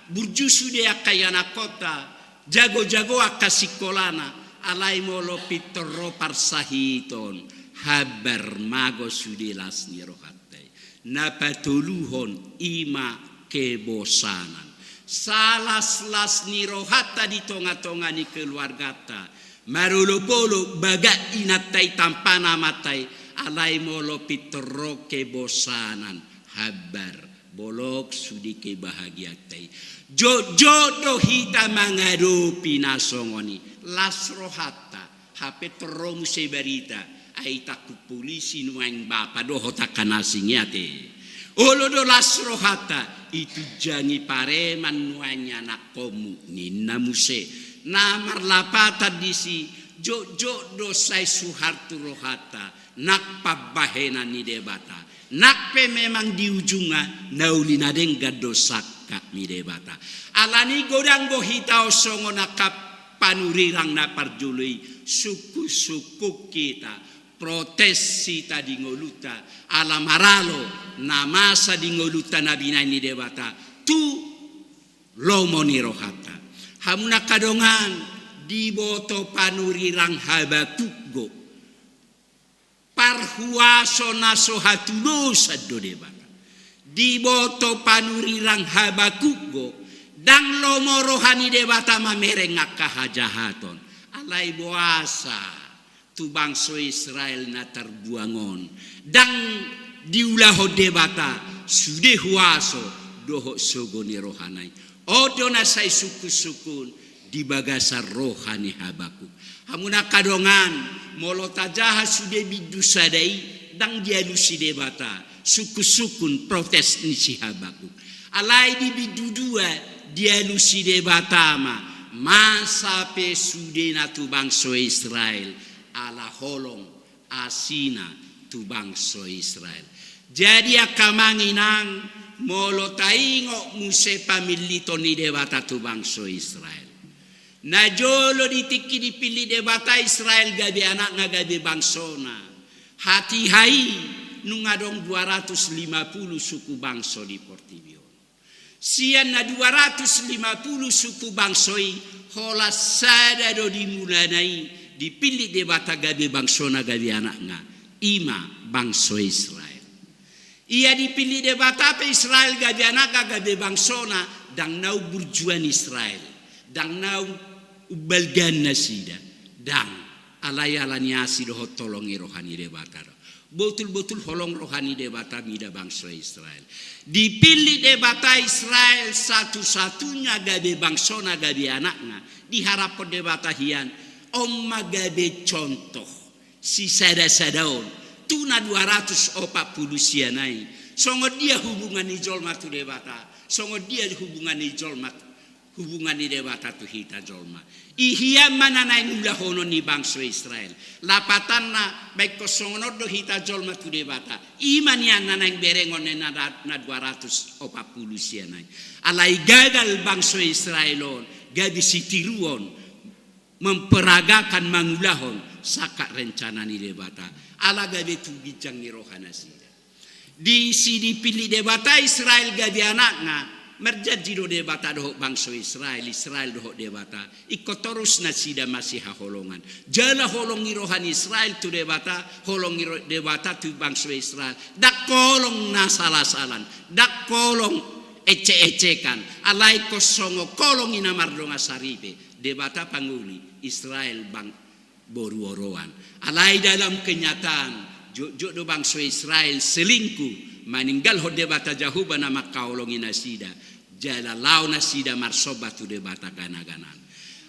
Burju sude angka ianakhonta, jagojago angka singkolana, alai molo pintor ro parsahiton, hambar mago sude las ni rohanta i. Na patoluhon i ma kebosanan. Salaslas ni rohanta di tongatonga ni keluarganta, marolopolop bagak inanta i, tampana amanta i, alai molo pintor ro kebosanan, hambar, bolok sude kebahagiaanta i. Jotjot do hita mangadopi na songon i. Las rohanta, hape pintor ro muse barita, ai tangkup polisi nuaeng bapa dohot angka na asing i ate. Olo do las rohanta, itunjangi pareman nuaeng ianakhonmu, ninna muse. Na marlapatan disi, jotjot do sai suhar tu rohanta nang pambahenan ni Debata, nang pe memang di ujungna na uli na denggan do sangkap ni Debata. Alani godang do hita on songon angka panurirang na parjolo i, sungkunsungkun hita, protes hita di ngolunta, ala maralo na masa di ngolunta na binahen ni Debata tu lomo ni rohanta. Hamu na angka dongan, diboto panurirang Habakuk do parhuaso na so hatudosan do Debata. Diboto panurirang Habakuk do, ndang lomo roha ni Debata mamereng angka hajahaton. Alai boasa tu bangso Israel na tarbuang on, ndang diulahon Debata sude huaso dohot sogo ni rohana i. On do na sai sungkunsungkun di bagasan roha ni Habakuk. Hamu na angka dongan, molo tajaha sude bindu sada i, ndang dialusi Debata sungkunsungkun protes ni si Habakuk. Alai di bindu dua, dialusi Debata ma, masa pe sudena tu bangso Israel, ala holong asina tu bangso Israel. Jadi angka amang inang, molo taingot muse pamilliton ni Debata tu bangso Israel, na jolo di tingki dipillit Debata Israel gabe anakna, gabe bangsona. Hatiha i nunga adong dua ratus lima puluh suku bangso di portibi on. Sian na dua ratus lima puluh suku bangso i, holan sada do di mulana i dipillit Debata gabe bangsona, gabe anakna, i ma bangso Israel. Ia dipillit Debata pe Israel gabe anakna, gabe bangsona, ndang naung burjuan Israel, ndang naung umbalgaan nasida, ndang. Alai ala ni asi dohot holong ni roha ni Debata do. Botul-botul holong roha ni Debata mida bangso Israel. Dipillit Debata Israel satu-satunya gabe bangsona, gabe anakna. Diharaphon Debata hian, on ma gabe contoh sisada-sada on tu na dua ratus opat puluh sian i. Songon dia hubungan ni jolma tu Debata, songon dia hubungan ni jolma, hubungan ni Debata tu hita jolma. I hian ma na naeng ulahonon ni bangso Israel. Lapatanna, baen songon on do hita jolma tu Debata. I ma nian na naeng berengon na, na, na dua ratus opat puluh sian i. Alai gagal bangso Israel on gabe sitiruon, memperagakan, mangulahon sangkap rencana ni Debata. Ala gabe tu ginjang ni roha nasida. Disi dipillit Debata Israel gabe anakna, marjanji do Debata dohot bangso Israel, Israel dohot Debata ingkon torus nasida masihaholongan. Jala holong ni roha ni Israel tu Debata, holong ni ro-, Debata tu bangso Israel, ndang holong na sala-salaan, ndang holong ecek-ecekan. Alai ingkon songon holong i na mardongan saripe, Debata pangoli, Israel bang boru oroan. Alai dalam kenyataan, jotjot do bangso Israel selingkuh, maninggalhon Debata Jahowa na mangkaholongi nasida, jala laho nasida marsomba tu debata gana-ganaan.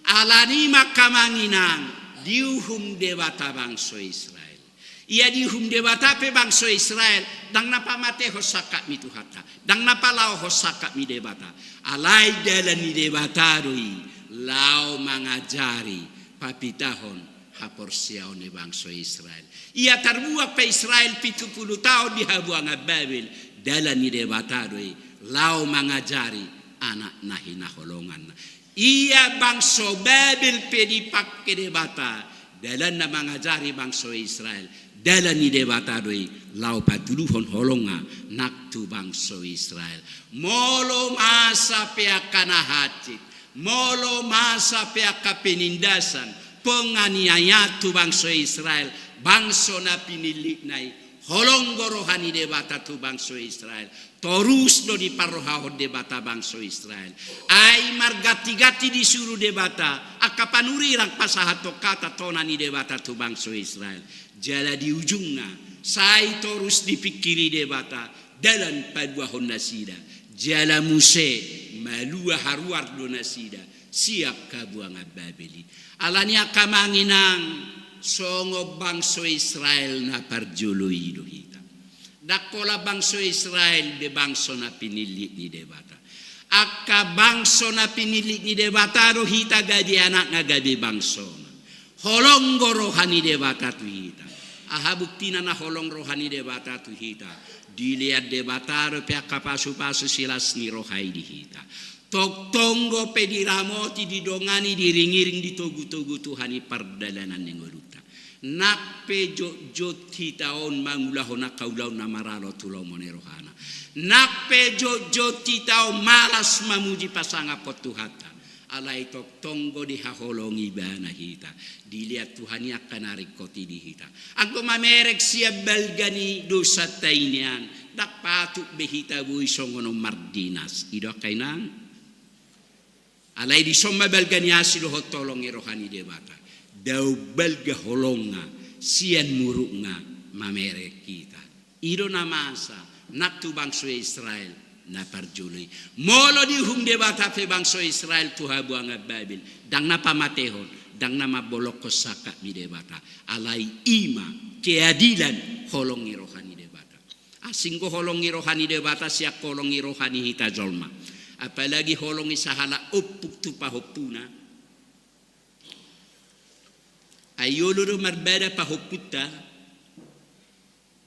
Alani i ma angka amang inang, diuhum Debata bangso Israel. Ia diuhum Debata pe bangso Israel, ndang na pamatehon sangkap ni Tuhanta, ndang na palaohon sangkap ni Debata. Alai dalan ni Debata do i, laho mangajari, papitahon haporseaon ni bangso Israel. Ia tarbuang pe Israel pitu puluh taon di habuangan Babel, dalan ni Debata do i, laho mangajari anak na hinaholonganna. Ia bangso Babel pe dipangke Debata Dalan na mangajari bangso Israel, dalan ni Debata do i, laho patuluhon holongna nang tu bangso Israel. Molo masa pe angka na hansit, molo masa pe angka penindasan, penganiayaan tu bangso Israel, bangso na pinillitna i, holong do roha ni Debata tu bangso Israel. Torus do diparrohahon Debata bangso Israel. Ai marganti-ganti disuru Debata angka panurirang pasahathon hata tona ni Debata tu bangso Israel. Jala di ujungna, sai torus dipingkiri Debata dalan paluahon nasida. Jala muse malua haruar do nasida sian habuangan Babel i. Alani i angka amang inang, songon bangso Israel na parjolo i do hita. Ndang holan bangso Israel be bangso na pinillit ni Debata. Angka bangso na pinillit ni Debata do hita gabe anakna, gabe bangsona. Holong do roha ni Debata tu hita. Aha buktina na holong roha ni Debata tu hita? Dilean Debata dope angka pasu-pasu silas ni roha i di hita. Tongtong dope diramoti, didongani, diiring-iring, ditogu-togu Tuhan i pardalanan ni ngolunta. Nang pe jotjot hita on mangulahon angka ulaon na maralo tu lomo ni rohana. Nang pe jotjot hita on malas mamuji pasangaphon Tuhanta. Alai tongtong do dihaholongi ibana hita. Dilean Tuhan i angka na ringkot i di hita. Anggo mamereng sian balga ni dosanta i nian, ndang patut be hita boi songon on mardinas. I do angka inang. Alai dison ma balga ni asi dohot holong ni roha ni Debata. Dao balga holongna sian murukna mamereng hita. I do na masa nang tu bangso Israel na parjolo i. Molo diuhum Debata pe bangso Israel tu habuangan Babel, ndang na pamatehon, ndang na mambolongkon sangkap ni Debata. Alai i ma keadilan holong ni roha ni Debata. Asing do holong ni roha ni Debata sian holong ni roha ni hita jolma. Apalagi holong ni sahalak ompung tu pahompuna. Ai olo do marbada pahompunta,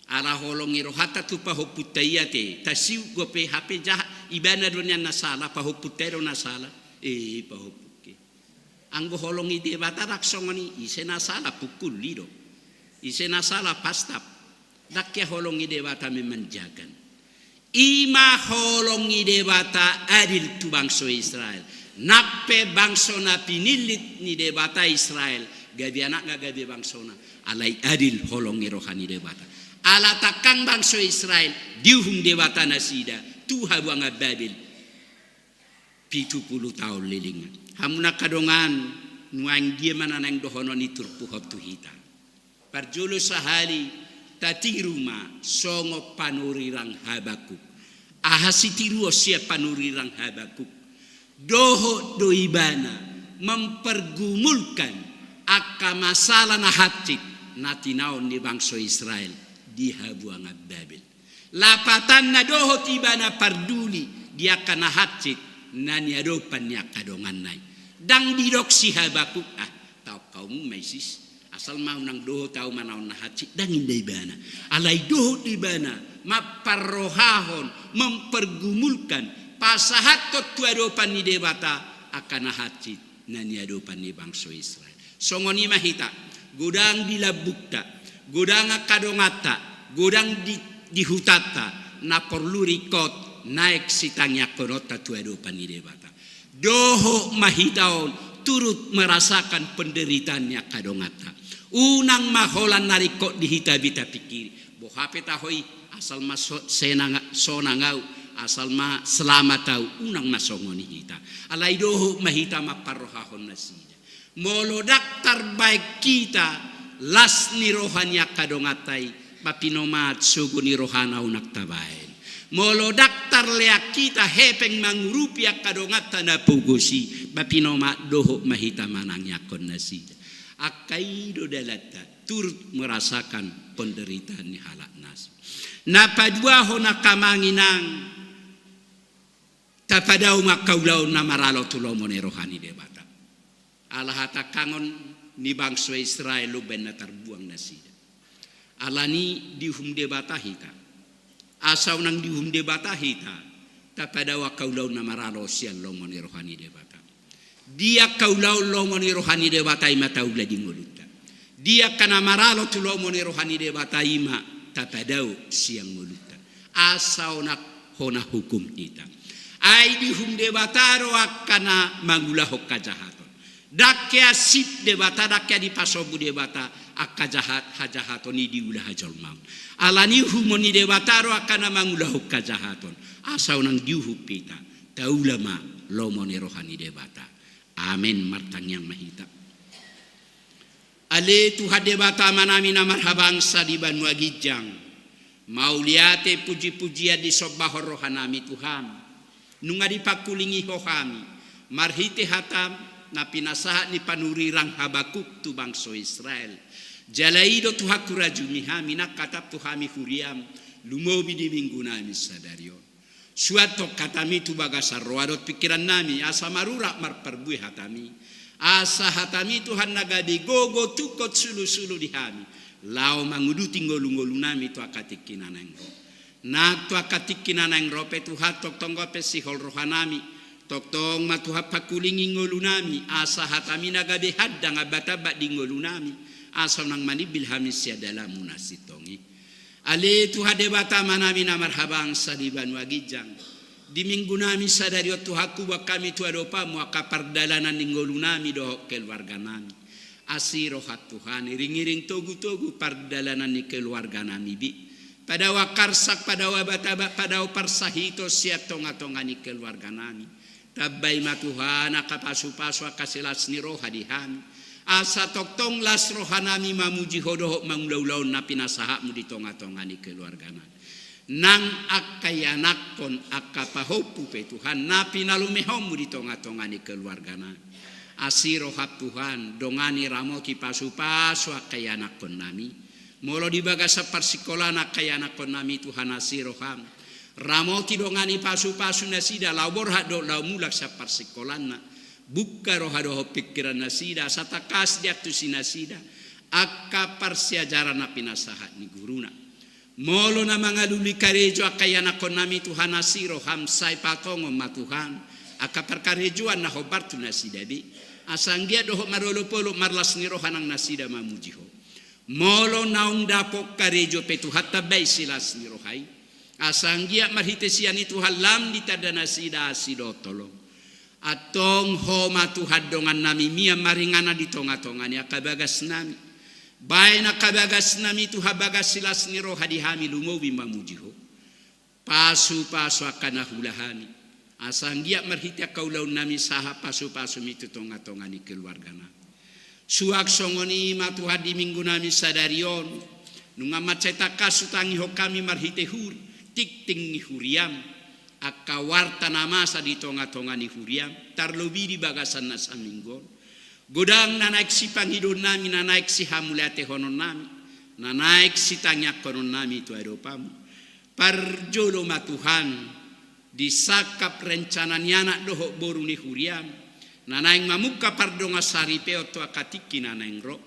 ala holong ni rohanta tu pahompunta i ate, tasiuk dope hape jaha, ibana do nian na sala, pahompunta i do na sala. Eh, pahompungki. Anggo holong ni Debata ndang songon i, ise na sala pukul i do. Ise na sala pastap. Ndang hea holong ni Debata memanjakan. I ma holong ni Debata adil tu bangso Israel. Nang pe bangso na pinillit ni Debata Israel, gabe anakna, gabe bangsona. Alai adil holong ni roha ni Debata. Ala tangkang bangso Israel, diuhum Debata nasida tu habuangan Babel. Pitu pulu taon lelengna. Hamu na angka dongan, nuaeng dia ma na naeng dohonon i turpukhon tu hita. Parjolo sahali, tatiru ma songon panurirang Habakuk. Aha sitiruon sian panurirang Habakuk? Dohot do ibana mempergumulkan angka masalah na hansit na tinaon ni bangso Israel di habuangan Babel. Lapatanna dohot ibana parduli di angka na hansit na niadopan ni angka donganna i. Ndang didok si Habakuk, ah, taon hamu ma isis, asal ma unang dohot ahu manaon na hansit, ndang ninna ibana. Alai dohot do ibana mamparrohahon, mempergumulkan, pasahathon tu adopan ni Debata angka na hansit na niadopan ni bangso Israel. Songon i ma hita, godang di lambungta, godang angka donganta, godang di, di hutanta, na porlu ringkot naeng sitangiangkononta tu adopan ni Debata. Dohot ma hita on turut merasakan penderitaan ni angka donganta. Unang ma holan na ringkot di hita be tapingkiri. Boha pe taho i, asal ma so-, sonang, sonang ahu, asal ma selamat ahu, unang ma songon i hita. Alai dohot ma hita mamparrohahon nasida. Molo ndang tarbaen hita las ni roha ni angka donganta i, ma pinomat sogo ni rohana unang tabaen. Molo ndang tarlean hita hepeng mangurupi angka donganta na pogos i, ma pinomat dohot ma hita manangiangkon nasida. Angka i do dalanta, turut merasakan penderitaan ni halak na asing. Na paduahon angka amang inang, tapadao ma angka ulaon na maralo tu lomo ni roha ni Debata. Ala hatangkangon ni bangso Israel umbaen na tarbuang nasida. Alani diuhum Debata hita. Asa unang diuhum Debata hita, tapadao angka ulaon na maralo sian lomo ni roha ni Debata. Dia angka ulaon lomo ni roha ni Debata i ma taula di ngolunta. Di angka na maralo tu lomo ni roha ni Debata i ma tapadao sian ngolunta. Asa unang hona hukum hita. Ai diuhum Debata do angka na mangulahon hajahaton. Ndang hea sip Debata, ndang hea dipasombu Debata angka jahat, hajahaton i diula hajolmaon. Alani i uhumon ni Debata do angka na mangulahon hajahaton. Asa unang diuhum hita. Taula ma lomo ni roha ni Debata. Amen. Martangiang ma hita. Ale Tuhan Debata Amanami na marhabangsa di banua ginjang, mauliate puji-pujian disombahon rohanami Tuhan. Nunga dipangkulingi Ho hami marhite hataM na pinasahat ni panurirang Habakuk tu bangso Israel. Jala i do Tuhan hurajumi hami nang hataM tu hami huriaM, lumobi di minggunami sadari on. Suan tong hataMi tu bagasan roha dohot pingkirannami, asa marurat marparbue hataMi. Asa hataMi Tuhan na gabe gogo tungkot sulu-sulu di hami, laho manguduti ngolu-ngolunami tu angka tingki na naeng ro. Nang tu angka tingki na naeng ro pe Tuhan, tongtong do pe sihol rohanami. Tongtong ma Tuhan pangkulingi ngolunami, asa hataMi na gabe handang ambat-ambat di ngolunami, asa unang manimbil hami sian dalanMu na sintong i. Ale Tuhan Debata Amanami na marhabangsa di banua ginjang, di minggunami sadari on Tuhan, huboan hami tu adopanMu angka pardalanan ni ngolunami dohot keluarganami. Asi rohaM Tuhan, iring-iring togu-togu pardalanan ni keluarganami be. Padao angka arsak, padao ambat-ambat, padao parsahiton sian tonga-tonga ni keluarganami. Tambai ma Tuhan angka pasu-pasu, angka silas ni roha di hami, asa tongtong las rohanami mamuji Ho dohot mangula-ulaon na pinasahatMu di tonga-tonga ni keluarganami. Nang angka ianakhon, angka pahompu pe Tuhan na pinalumehonMu di tonga-tonga ni keluarganami. Asi rohaM Tuhan, dongani, ramoti, pasu-pasu angka ianakhonnami. Molo di bagasan parsingkolaan angka ianakhonnami Tuhan, asi rohaM. Ramoti, dongani, pasu-pasu nasida laho borhat dohot laho mulak sian parsinkolaanna. Bungka roha dohot pingkiran nasida, asa tangkas diantusi nasida angka parsiajaran na pinasahat ni guruna. Molo na mangalului karejo angka ianakhonnami Tuhan, asi rohaM, sai patongon ma Tuhan angka parkarejoan na hombar tu nasida be. Asa anggiat dohot marolop-olop marlas ni roha nang nasida mamuji Ho. Molo naung dapot karejo pe Tuhan, tambai silas ni roha i. Asa anggiat marhite sian i Tuhan lam ditanda nasida asi dohot holong. Antong Ho ma Tuhan dongannami mian maringanan di tonga-tonga ni angka bagasnami. Baen angka bagasnami Tuhan bagas silas ni roha di hami lumobi mamuji Ho. Pasu-pasu angka na huula hami. Asa anggiat marhite angka ulaonnami sahat pasu-pasuMi tu tonga-tonga ni keluarganami. Suang songon i ma Tuhan di minggunami sadari on. Nunga mansai tangkas hutangihon hami marhite huri, tingting ni huriaM. Angka warta na masa di tonga-tonga ni huriaM, tarlobi di bagasan na saminggu on. Godang na naeng sipangidoonnami, na naeng sihamauliatehononnami, na naeng sitangiangkononnami tu adopanMu. Parjolo ma Tuhan, di sangkap rencana ni anak dohot boru ni huriaM, na naeng mamungka pardongansaripeon tu angka tingki na naeng ro.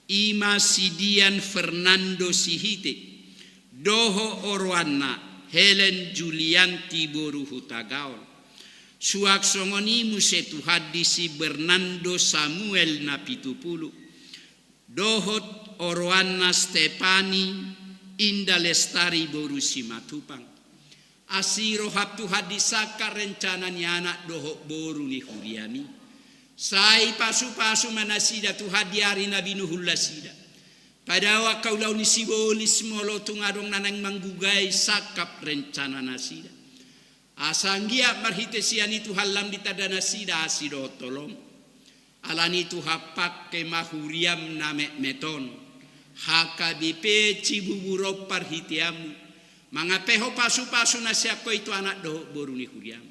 I ma si Dian Fernando Sihite, dohot oroanna Helen Julianti boru Hutagaol. Suang songon i muse Tuhan di si Bernando Samuel Napitupulu, dohot oroanna Stepani Indah Lestari boru Simatupang. Asi rohaM Tuhan di sangkap rencana ni anak dohot boru ni huriaMi. Sai pasu-pasu ma nasida Tuhan di ari na binuhul nasida. Padao angka ulaon ni sibolis molo tung adong na naeng manggugai sangkap rencana nasida. Asa anggiat marhite sian i Tuhan lam ditanda nasida asi dohot holong. Alani i Tuhan, pangke ma huriaM na metmet on, H K B P Cibubur on parhiteanMu, mangampehon pasu-pasu na sian Ho i tu anak dohot boru ni huriaM.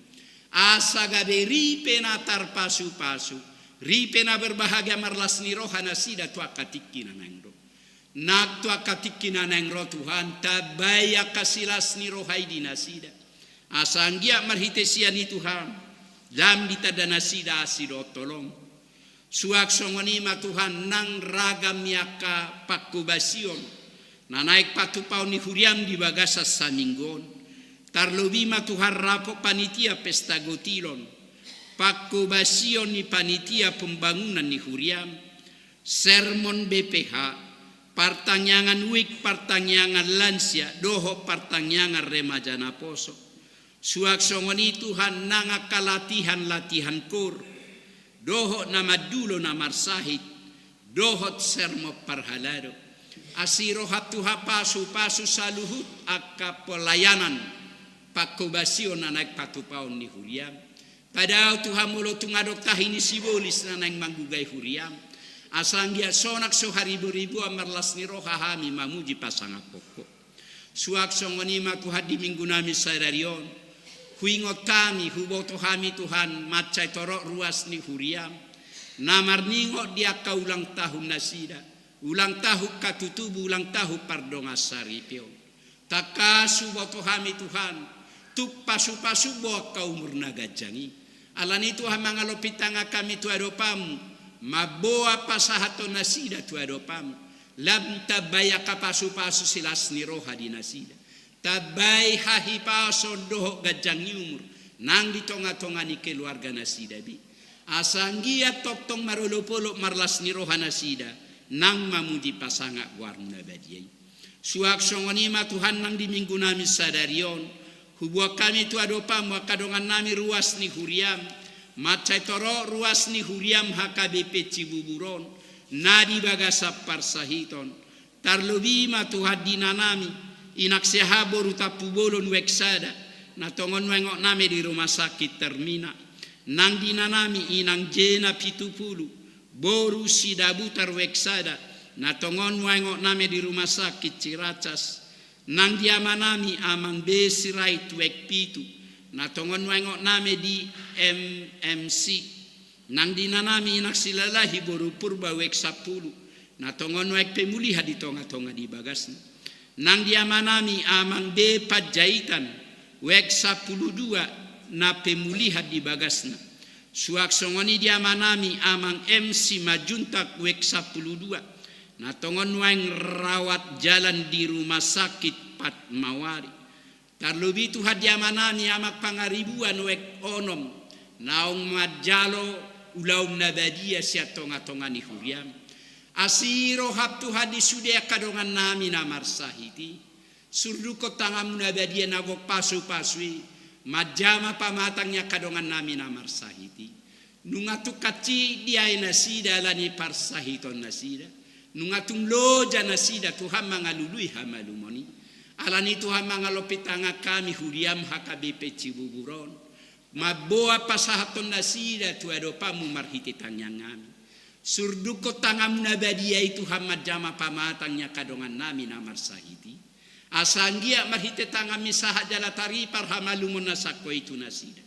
Asa gabe ripe na tarpasu-pasu, ripe na berbahagia marlas ni roha nasida tu angka tingki na naeng ro. Nang tu angka tingki na naeng ro Tuhan, tambai angka silas ni roha i di nasida. Asa anggiat marhite sian i Tuhan, lam ditanda nasida asi dohot holong. Suang songon i ma Tuhan nang ragam ni angka pangkobasion na naeng patupaon ni huriaM di bagasan saminggu on. Tarlobi ma Tuhan rapot panitia pesta gotilon, pangkobasion ni panitia pembangunan ni huriaM, Sermon B P H, partangiangan wijk, partangiangan lansia, dohot partangiangan remaja naposo. Suang songon i Tuhan, nang angka latihan-latihan koor, dohot na mandulo na marsahit, dohot sermon parhalado. Asi roham Tuhan pasupasu saluhut angka pelayanan, pangkobasion na naeng patupaon ni huriam. Padao Tuhan molo tung adong tahi ni sibolis na naeng manggugai huriam. Asa anggiat sonang so hariboriboan marlas ni roha hami mamuji pasangaphon Ho. Suang songon i ma Tuhan di minggu nami sadari on. Huingot hami, huboto hami Tuhan, mansai torop ruas ni huriam. Na marningot di angka ulang tahun nasida. Ulang tahun hatutubu, ulang tahun pardongansaripeon. Tangkas huboto hami Tuhan, tung pasupasu Ho angka umur na ganjang i. Alani i Tuhan mangalompi tangan hami tu adopanMu, mamboan pasahaton nasida tu adopanMu. Lam tambai angka pasupasu silas ni roha di nasida. Tambai hahipason dohot ganjang ni umur, nang di tongatonga ni keluarga nasida be. Asa anggiat tongtong marolopolop marlas ni roha nasida, nang mamuji pasangap goarMu na badia i. Suang songon i ma Tuhan nang di minggu nami sadari on, huboan hami tu adopanMu angka dongan nami ruas ni huriam, mansai torop ruas ni huriam H K B P Cibubur on, na di bagasan parsahiton. Tarlobi ma Tuhan di ina nami, Inang Siahaan boru Tampubolon wijk sada, na tongon nuaeng oot nami di rumah sakit Hermina. Nang di ina nami Inang Jena Pitupulu, boru Sidabutar wijk sada, na tongon nuaeng oot nami di rumah sakit Ciracas. Nang di ama nami Amang B Sirait wijk pitu, na tongon nuaeng oot nami di M M C. Nang di ina nami Inang Silalahi boru Purba wijk sampulu, na tongon nuaeng pemulihan di tongatonga ni bagasna. Nang di ama nami Amang B Panjaitan wijk sampulu dua, na pemulihan di bagasna. Suang songon i di ama nami Amang M Simanjuntak wijk sampulu dua, na tongon nuaeng rawat jalan di rumah sakit Fatmawati. Tarlobi Tuhan di ama nami Amang Pangaribuan wijk onom, naung manjalo ulaon na badia sian tongatonga ni huriam. Asi roham Tuhan di sude angka dongan nami na marsahit i. Surdukkon tanganMu na badia na gok pasupasu i, manjama pamatang ni angka dongan nami na marsahit i. Nunga tung hansit diae nasida alani parsahiton nasida. Nunga tung loja nasida Tuhan mangalului hamalumon i. Alani i Tuhan mangalompi tangan hami huriam H K B P Cibubur on, mamboan pasahaton nasida tu adopanMu marhite tangiang nami. Surdukkon tanganMu na badia i Tuhan manjama pamatang ni angka dongan nami na marsahit i. Asa anggiat marhite tanganMi sahat jala taripar hamalumon na sangkot i tu nasida.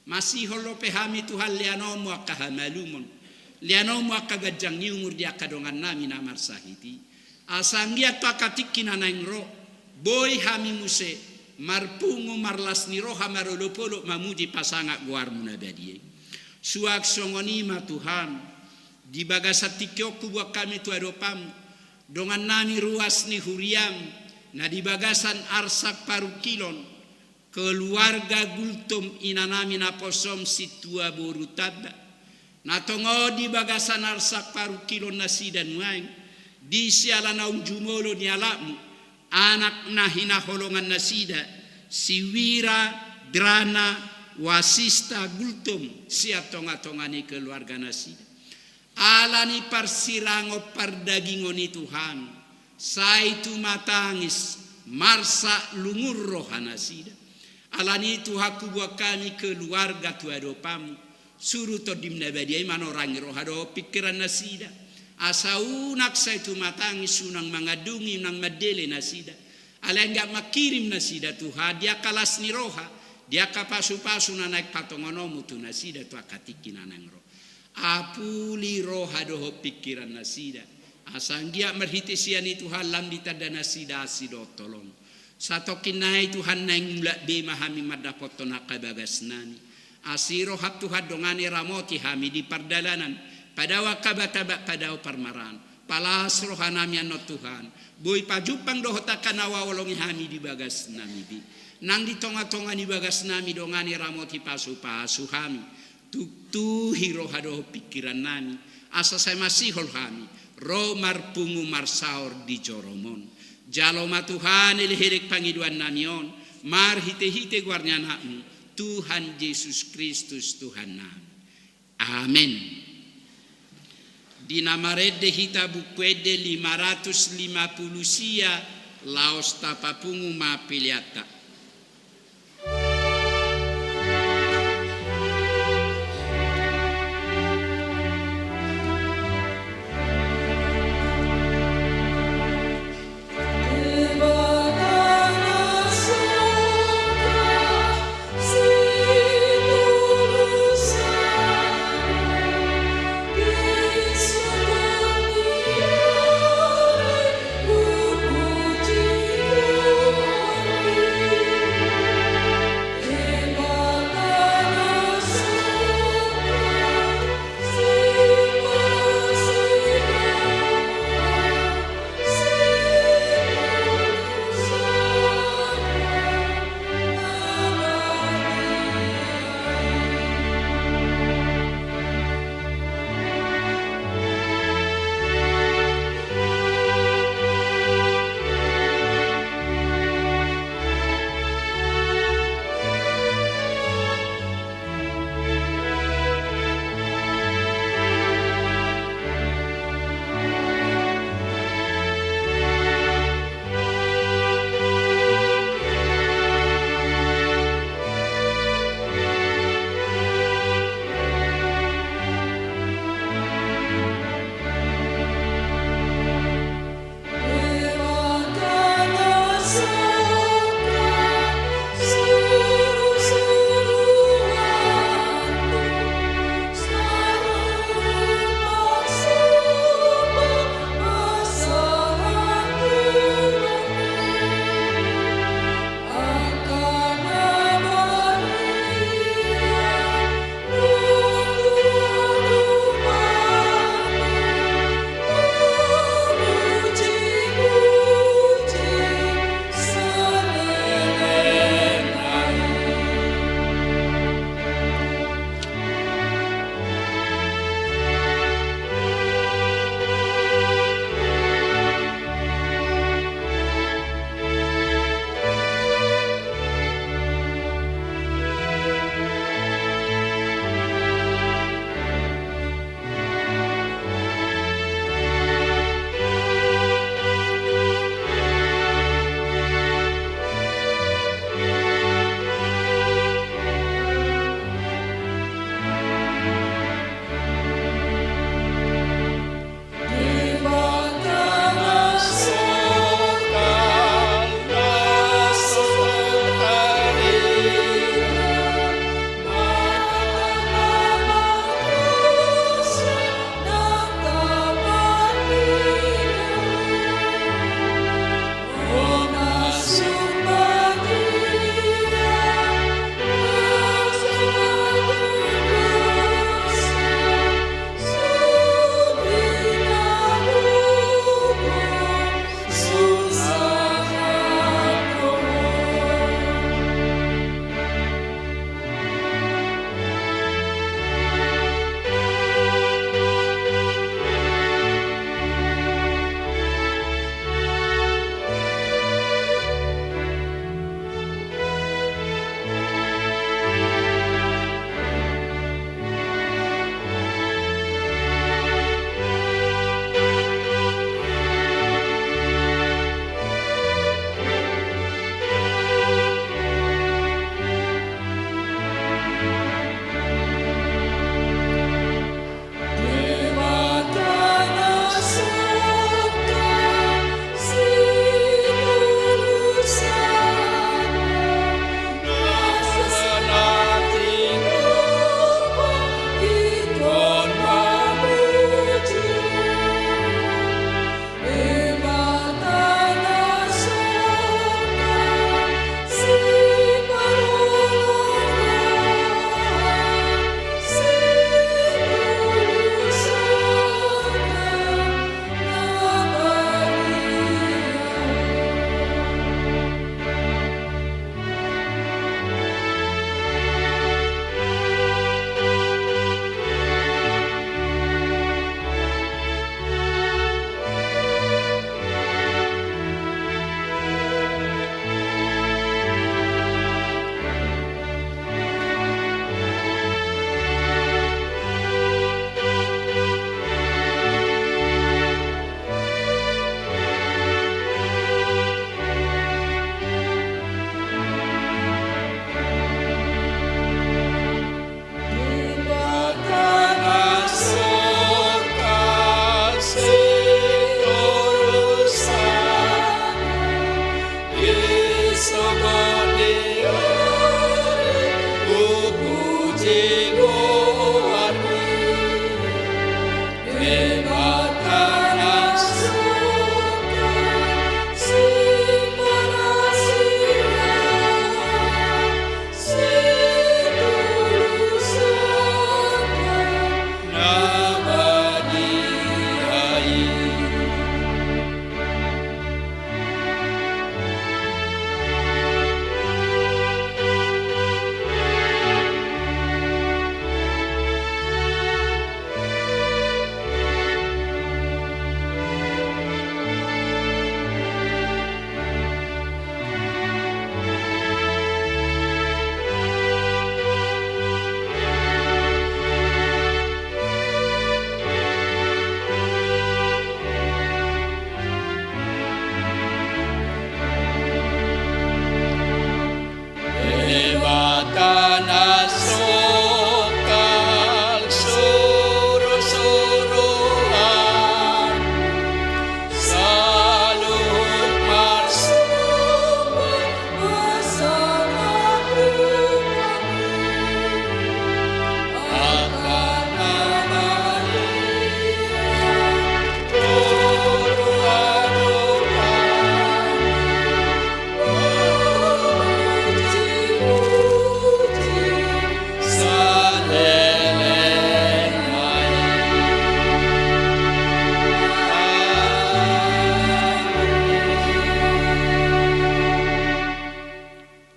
Masihol dope hami Tuhan, leanonMu angka hamalumon, leanonMu angka ganjang ni umur di angka dongan nami na marsahit i. Asa anggiat tu angka tingki na naeng ro, boi hami muse marpungu marlas ni roha marolopolop mamuji pasangap goarMu na badia i. Suang songon i ma Tuhan, di bagasan tingki on huboan hami tu adopanMu dongan nami ruas ni huriam, na di bagasan arsak parungkilon, keluarga Gultom, ina nami naposom Sintua boru Tanda, na tongon di bagasan arsak parungkilon nasida nuaeng, di siala naung jumolo ni alapMu, anak na hinaholongan nasida, si Wira Drana Wasista Gultom, sian tongatonga ni keluarga nasida. Alani parsirangon pardagingon i Tuhan, sai tumatangis, marsak lungun roha nasida. Alani i Tuhan huboan hami keluarga tu adopanMu, suru TondiM na badia i manorangi roha dohot pingkiran nasida. Asa unang sai tumatangis, unang mangandungi, unang mandele nasida. Alai anggiat mangkirim nasida Tuhan, di angka las ni roha, di angka pasupasu na naeng patongononMu tu nasida tu angka tingki na naeng ro. Apuli roha dohot pingkiran nasida. Asa anggiat marhite sian i Tuhan lam ditanda nasida asi dohot holong. Satongkin nai Tuhan naeng mulak be ma hami mandapothon angka bagas nami. Asi roham Tuhan dongani ramoti hami di pardalanan. Padao angka batabak, padao parmaraan. Palas roha nami annon Tuhan. Boi pajumpang dohot angka na huaholongi hami di bagas nami be. Nang di tongatonga ni bagas nami dongani ramoti pasupasu hami. Tuktuhi roha dohot pingkiran nami, Asa sai masihol hami ro marpungu marsaor di jorom on. Jalo ma Tuhan elekelek pangidoannami on, marhitehite goar ni Anakmu, Tuhan Jesus Kristus Tuhannami. Amen. Di na marende hita Buku Ende lima ratus lima puluh sia, laos tapapungu ma peleanta.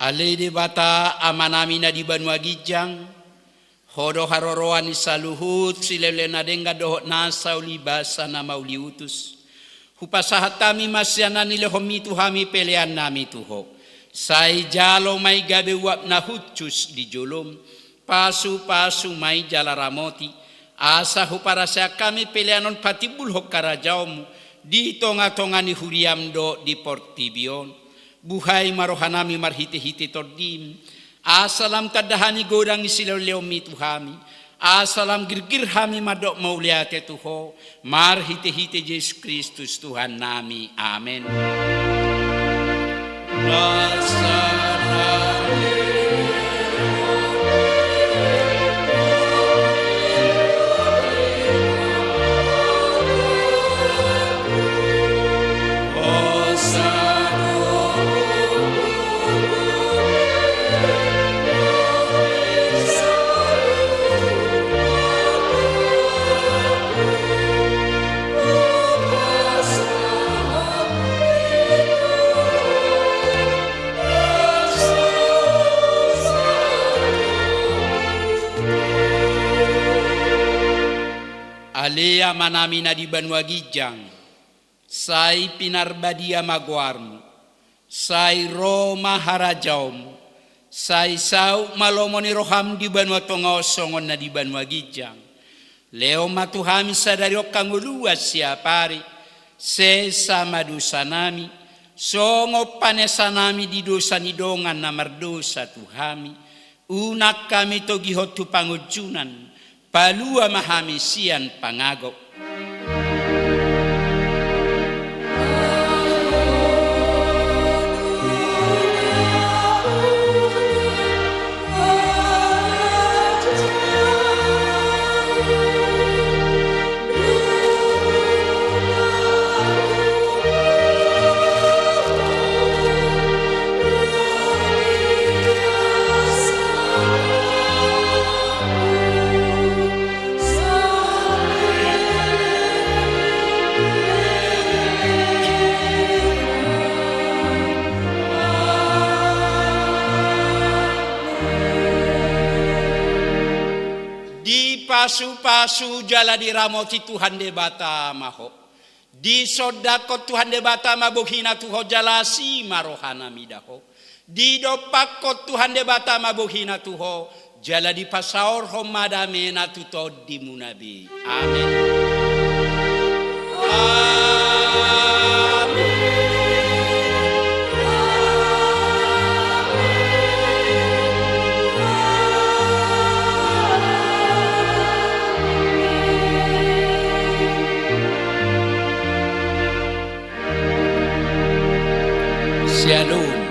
Ale Debata Amanami na di banua ginjang, Ho do haroroan ni saluhut silehonlehon na denggan dohot nasa uli basa na mauliutus. Hupasahat hami ma sian na nilehonmi tu hami peleannami tu Ho. Sai jalo ma i gabe uap na hushus di jolom, pasupasu ma i jala ramoti, asa huparaseang hami pelean on patimbulhon harajaonmu di tongatonga ni huriam dohot di portibi on. Buhai ma rohanami marhitehite Tondim, asa lam tanda hami godang ni silehonlehonmi tu hami, asa lam girgir hami mandok mauliate tu Ho, marhitehite Jesus Kristus Tuhannami. Amen. Ale Amanami na di banua ginjang, sai pinarbadia ma goarmu, sai ro ma harajaonmu, sai saut ma lomo ni roham di banua tonga on songon na di banua ginjang. Lehon ma tu hami sadari on hangoluan siapari, sesa ma dosanami, songon panesanami di dosa ni dongan na mardosa tu hami, unang hami togihon tu pangunjunan, palua ma hami sian pangago. Dipasupasu jala diramoti Tuhan Debata ma ho. Disondangkon Tuhan Debata ma bohina tu ho jala asi ma rohana mida ho. Didompakkon Tuhan Debata ma bohina tu ho jala dipasaorhon ma damena tu tondimuna be. Amen. Amen. Shalom.